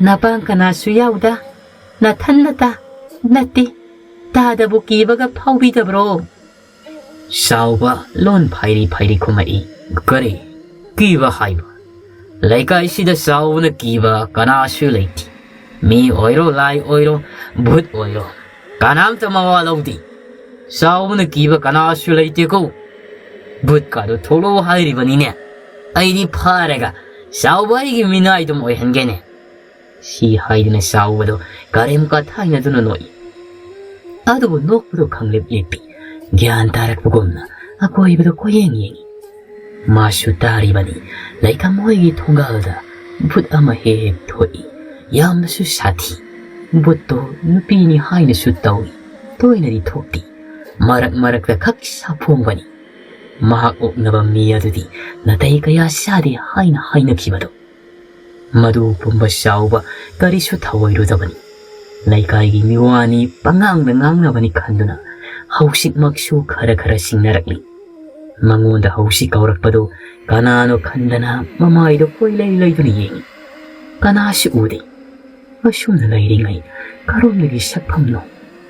ꯅꯄꯥꯡ ꯀꯅꯥꯁꯨ ꯌꯥꯎꯗ ꯅꯊꯟꯅꯇ ꯅꯠꯇꯦ, ꯇꯥꯗꯕꯨ ꯀꯤꯕꯒ ꯐꯥꯎꯕꯤꯗꯕ꯭ꯔꯣ?" ꯆꯥꯎꯕ ꯂꯣꯟ ꯐꯩꯔꯤ ꯐꯩꯔꯤ ꯈꯨꯝꯃꯛꯏ꯫ "ꯀꯔꯤ? ꯀꯤꯕ ꯍꯥꯏꯕ? ꯂꯩꯀꯥꯏꯁꯤꯗ ꯆꯥꯎꯕꯅ ꯀꯤꯕ ꯀꯅꯥꯁꯨ ꯂꯩꯇꯦ꯫ ꯃꯤ ꯑꯣꯏꯔꯣ, ꯂꯥꯏ ꯑꯣꯏꯔꯣ, ꯚꯨꯠ ꯑꯣꯏꯔꯣ, ꯀꯅꯥꯝꯇ ꯃꯋꯥ ꯂꯧꯗꯦ꯫ ꯆꯥꯎꯕꯅ ꯀꯤꯕ ꯀꯅꯥꯁꯨ ꯂꯩꯇꯦꯀꯣ꯫ ꯚꯨꯠꯀꯥꯗꯣ ꯊꯣꯛꯂꯛꯑꯣ ꯍꯥꯏꯔꯤꯕꯅꯤꯅꯦ꯫ ꯑꯩꯗꯤ ꯐꯥꯔꯒ ꯆꯥꯎꯕ ꯑꯩꯒꯤ ꯃꯤꯅꯥꯏꯗꯨꯝ ꯑꯣꯏꯍꯟꯒꯦꯅꯦ"꯫ ꯁꯤ ꯍꯥꯏꯗꯨꯅ ꯆꯥꯎꯕꯗꯣ ꯀꯔꯦꯝ ꯀꯊꯥꯏꯅꯗꯨꯅ ꯅꯣꯛꯏ꯫ ꯑꯗꯨꯕꯨ ꯅꯣꯛꯄꯗꯣ ꯈꯪꯂꯦꯞ ꯂꯦꯞꯄꯤ꯫ ꯒ꯭ꯌꯥꯟ ꯇꯥꯔꯛꯄꯒꯨꯝꯅ ꯑꯀꯣꯏꯕꯗ ꯀꯣꯏꯌꯦꯡ ꯌꯦꯡꯏ꯫ ꯃꯥꯁꯨ ꯇꯥꯔꯤꯕꯅꯤ, ꯂꯩꯈꯝ ꯍꯣꯏꯒꯤ ꯊꯣꯡꯒꯥꯜꯗ ꯚꯨꯠ ꯑꯃ ꯍꯦꯛ ꯍꯦꯛ ꯊꯣꯛꯏ꯫ ꯌꯥꯝꯅꯁꯨ ꯁꯥꯊꯤ꯫ ꯚꯨꯠꯇꯣ ꯅꯨꯄꯤꯅꯤ ꯍꯥꯏꯅꯁꯨ ꯇꯧꯏ꯫ ꯇꯣꯏꯅꯗꯤ ꯊꯣꯛꯇꯦ꯫ ꯃꯔꯛ ꯃꯔꯛꯇ ꯈꯛ ꯁꯥꯐꯣꯡꯕꯅꯤ꯫ ꯃꯍꯥꯛ ꯑꯣꯛꯅꯕ ꯃꯤ ꯑꯗꯨꯗꯤ ꯅꯥꯇꯩ ꯀꯌꯥ ꯆꯥꯗꯦ ꯍꯥꯏꯅ ꯍꯥꯏꯅꯈꯤꯕꯗꯣ꯫ ꯃꯗꯨ ꯄꯨꯝꯕ ꯆꯥꯎꯕ ꯀꯔꯤꯁꯨ ꯊꯧꯑꯣꯏꯔꯨꯗꯕꯅꯤ꯫ ꯂꯩꯀꯥꯏꯒꯤ ꯃꯤꯋꯥꯅꯤ, ꯄꯉꯥꯡꯗ ꯉꯥꯡꯅꯕꯅꯤ ꯈꯟꯗꯨꯅ ꯍꯧꯖꯤꯛꯃꯛꯁꯨ ꯈꯔ ꯈꯔ ꯆꯤꯡꯅꯔꯛꯂꯤ꯫ ꯃꯉꯣꯟꯗ ꯍꯧꯖꯤꯛ ꯀꯧꯔꯛꯄꯗꯨ ꯀꯅꯥꯅꯣ ꯈꯟꯗꯅ ꯃꯃꯥꯏꯗꯨ ꯀꯣꯏꯂꯩ ꯂꯩꯗꯨꯅ ꯌꯦꯡꯏ꯫ ꯀꯅꯥꯁꯨ ꯎꯗꯦ꯫ ꯑꯁꯨꯝꯅ ꯂꯩꯔꯤꯉꯩ ꯀꯔꯣꯝꯗꯒꯤ ꯁꯛꯐꯝꯅꯣ,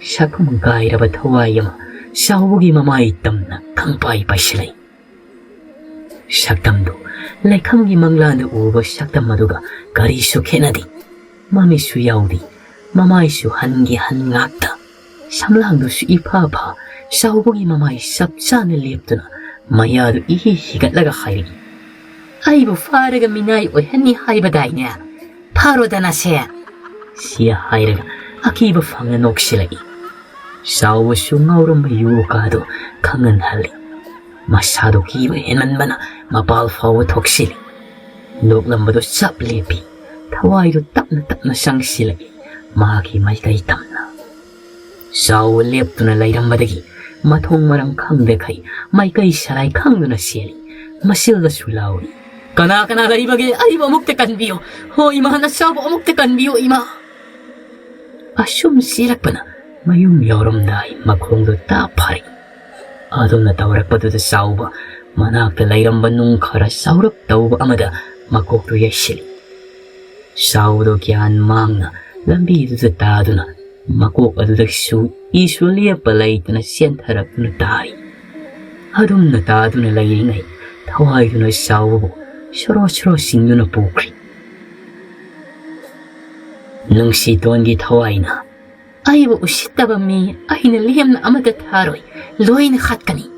ꯁꯛꯐꯝ ꯀꯥꯏꯔꯕ ꯊꯋꯥꯏ ꯑꯃ ꯆꯥꯎꯕꯒꯤ ꯃꯃꯥꯏ ꯇꯝꯅ ꯈꯪꯄꯥꯏ ꯄꯥꯏꯁꯤꯜꯂꯛꯏ꯫ ꯁꯛꯇꯝꯗꯨ ꯂꯩꯈꯝꯒꯤ ꯃꯪꯂꯥꯟꯗ ꯎꯕ ꯁꯛꯇꯝ ꯑꯗꯨꯒ ꯀꯔꯤꯁꯨ ꯈꯦꯠꯅꯗꯦ꯫ ꯃꯃꯤꯠꯁꯨ ꯌꯥꯎꯗꯦ, ꯃꯃꯥꯏꯁꯨ ꯍꯟꯒꯤ ꯍꯟ ꯉꯥꯛꯇ꯫ ꯁꯝꯂꯥꯡꯗꯨꯁꯨ ꯏꯐ ꯐ, ꯆꯥꯎꯕꯒꯤ ꯃꯃꯥꯏ ꯆꯞ ꯆꯥꯅ ꯂꯦꯞꯇꯨꯅ ꯃꯌꯥꯗꯨ ꯏꯍꯤ ꯍꯤꯒꯠꯂꯒ ꯍꯥꯏꯔꯛꯏ, "ꯑꯩꯕꯨ ꯐꯥꯔꯒ ꯃꯤꯅꯥꯏ ꯑꯣꯏꯍꯟꯅꯤ ꯍꯥꯏꯕꯗꯥꯏꯅꯦ? ꯐꯥꯔꯣꯗꯅ ꯁꯦ!" ꯁꯤ ꯍꯥꯏꯔꯒ ꯑꯀꯤꯕ ꯐꯪꯅ ꯅꯣꯛꯁꯤꯜꯂꯛꯏ꯫ ꯆꯥꯎꯕꯁꯨ ꯉꯥꯎꯔꯝꯕ ꯌꯨ ꯀꯥꯗꯨ ꯈꯪꯍꯟꯍꯜꯂꯤ꯫ ꯃꯁꯥꯗꯨ ꯀꯤꯕ ꯍꯦꯟꯃꯟꯕꯅ ꯃꯄꯥꯜ ꯐꯥꯎꯕ ꯊꯣꯛꯁꯤꯜꯂꯤ꯫ ꯅꯣꯛꯂꯝꯕꯗꯨ ꯆꯞ ꯂꯦꯞꯄꯤ꯫ ꯊꯋꯥꯏꯗꯨ ꯇꯞꯅ ꯇꯞꯅ ꯆꯪꯁꯤꯜꯂꯛꯏ ꯃꯥꯒꯤ ꯃꯥꯏꯀꯩ ꯇꯝꯅ꯫ ꯆꯥꯎꯕ ꯂꯦꯞꯇꯨꯅ ꯂꯩꯔꯝꯕꯗꯒꯤ ꯃꯊꯣꯡ ꯃꯔꯝ ꯈꯪꯗꯈꯩ ꯃꯥꯏꯀꯩ ꯁꯔꯥꯏ ꯈꯪꯗꯨꯅ ꯆꯦꯜꯂꯤ꯫ ꯃꯆꯤꯜꯗꯁꯨ ꯂꯥꯎꯔꯤ, "ꯀꯅꯥ ꯀꯅꯥ ꯂꯩꯕꯒꯦ? ꯑꯩꯕꯨ ꯑꯃꯨꯛꯇ ꯀꯟꯕꯤꯌꯨ꯫ ꯍꯣ ꯏꯃꯥ, ꯅꯆꯥꯕꯨ ꯑꯃꯨꯛꯇ ꯀꯟꯕꯤꯌꯨ ꯏꯃꯥ!" ꯑꯁꯨꯝ ꯆꯦꯜꯂꯛꯄꯅ ꯃꯌꯨꯝ ꯌꯧꯔꯝꯗꯥꯏ ꯃꯈꯣꯡꯗꯨ ꯇꯥꯞ ꯐꯥꯔꯛꯏ꯫ ꯑꯗꯨꯝꯅ ꯇꯧꯔꯛꯄꯗꯨꯗ ꯆꯥꯎꯕ ꯃꯅꯥꯛꯇ ꯂꯩꯔꯝꯕ ꯅꯨꯡ ꯈꯔ ꯆꯥꯎꯔꯞ ꯇꯧꯕ ꯑꯃꯗ ꯃꯀꯣꯛꯇꯨ ꯌꯩꯁꯤꯜꯂꯤ꯫ ꯆꯥꯎꯕꯗꯨ ꯒ꯭ꯌꯥꯟ ꯃꯥꯡꯅ ꯂꯝꯕꯤꯗꯨꯗ ꯇꯥꯗꯨꯅ ꯃꯀꯣꯛ ꯑꯗꯨꯗꯒꯤꯁꯨ ꯏꯁꯨ ꯂꯦꯞꯄ ꯂꯩꯇꯅ ꯆꯦꯟꯊꯔꯛꯇꯨꯅ ꯇꯥꯔꯤ꯫ ꯑꯗꯨꯝꯅ ꯇꯥꯗꯨꯅ ꯂꯩꯔꯤꯉꯩ ꯊꯋꯥꯏꯗꯨꯅ ꯆꯥꯎꯕꯕꯨ ꯁꯣꯔꯣ ꯁꯣꯔꯣ ꯆꯤꯡꯗꯨꯅ ꯄꯨꯈ꯭ꯔꯤ꯫ ꯅꯨꯡꯁꯤꯇꯣꯟꯒꯤ ꯊꯋꯥꯏꯅ, "ꯑꯩꯕꯨ ꯎꯁꯤꯠꯇꯕ ꯃꯤ ꯑꯩꯅ ꯂꯦꯝꯅ ꯑꯃꯠꯇ ꯊꯥꯔꯣꯏ, ꯂꯣꯏꯅ ꯍꯥꯠꯀꯅꯤ꯫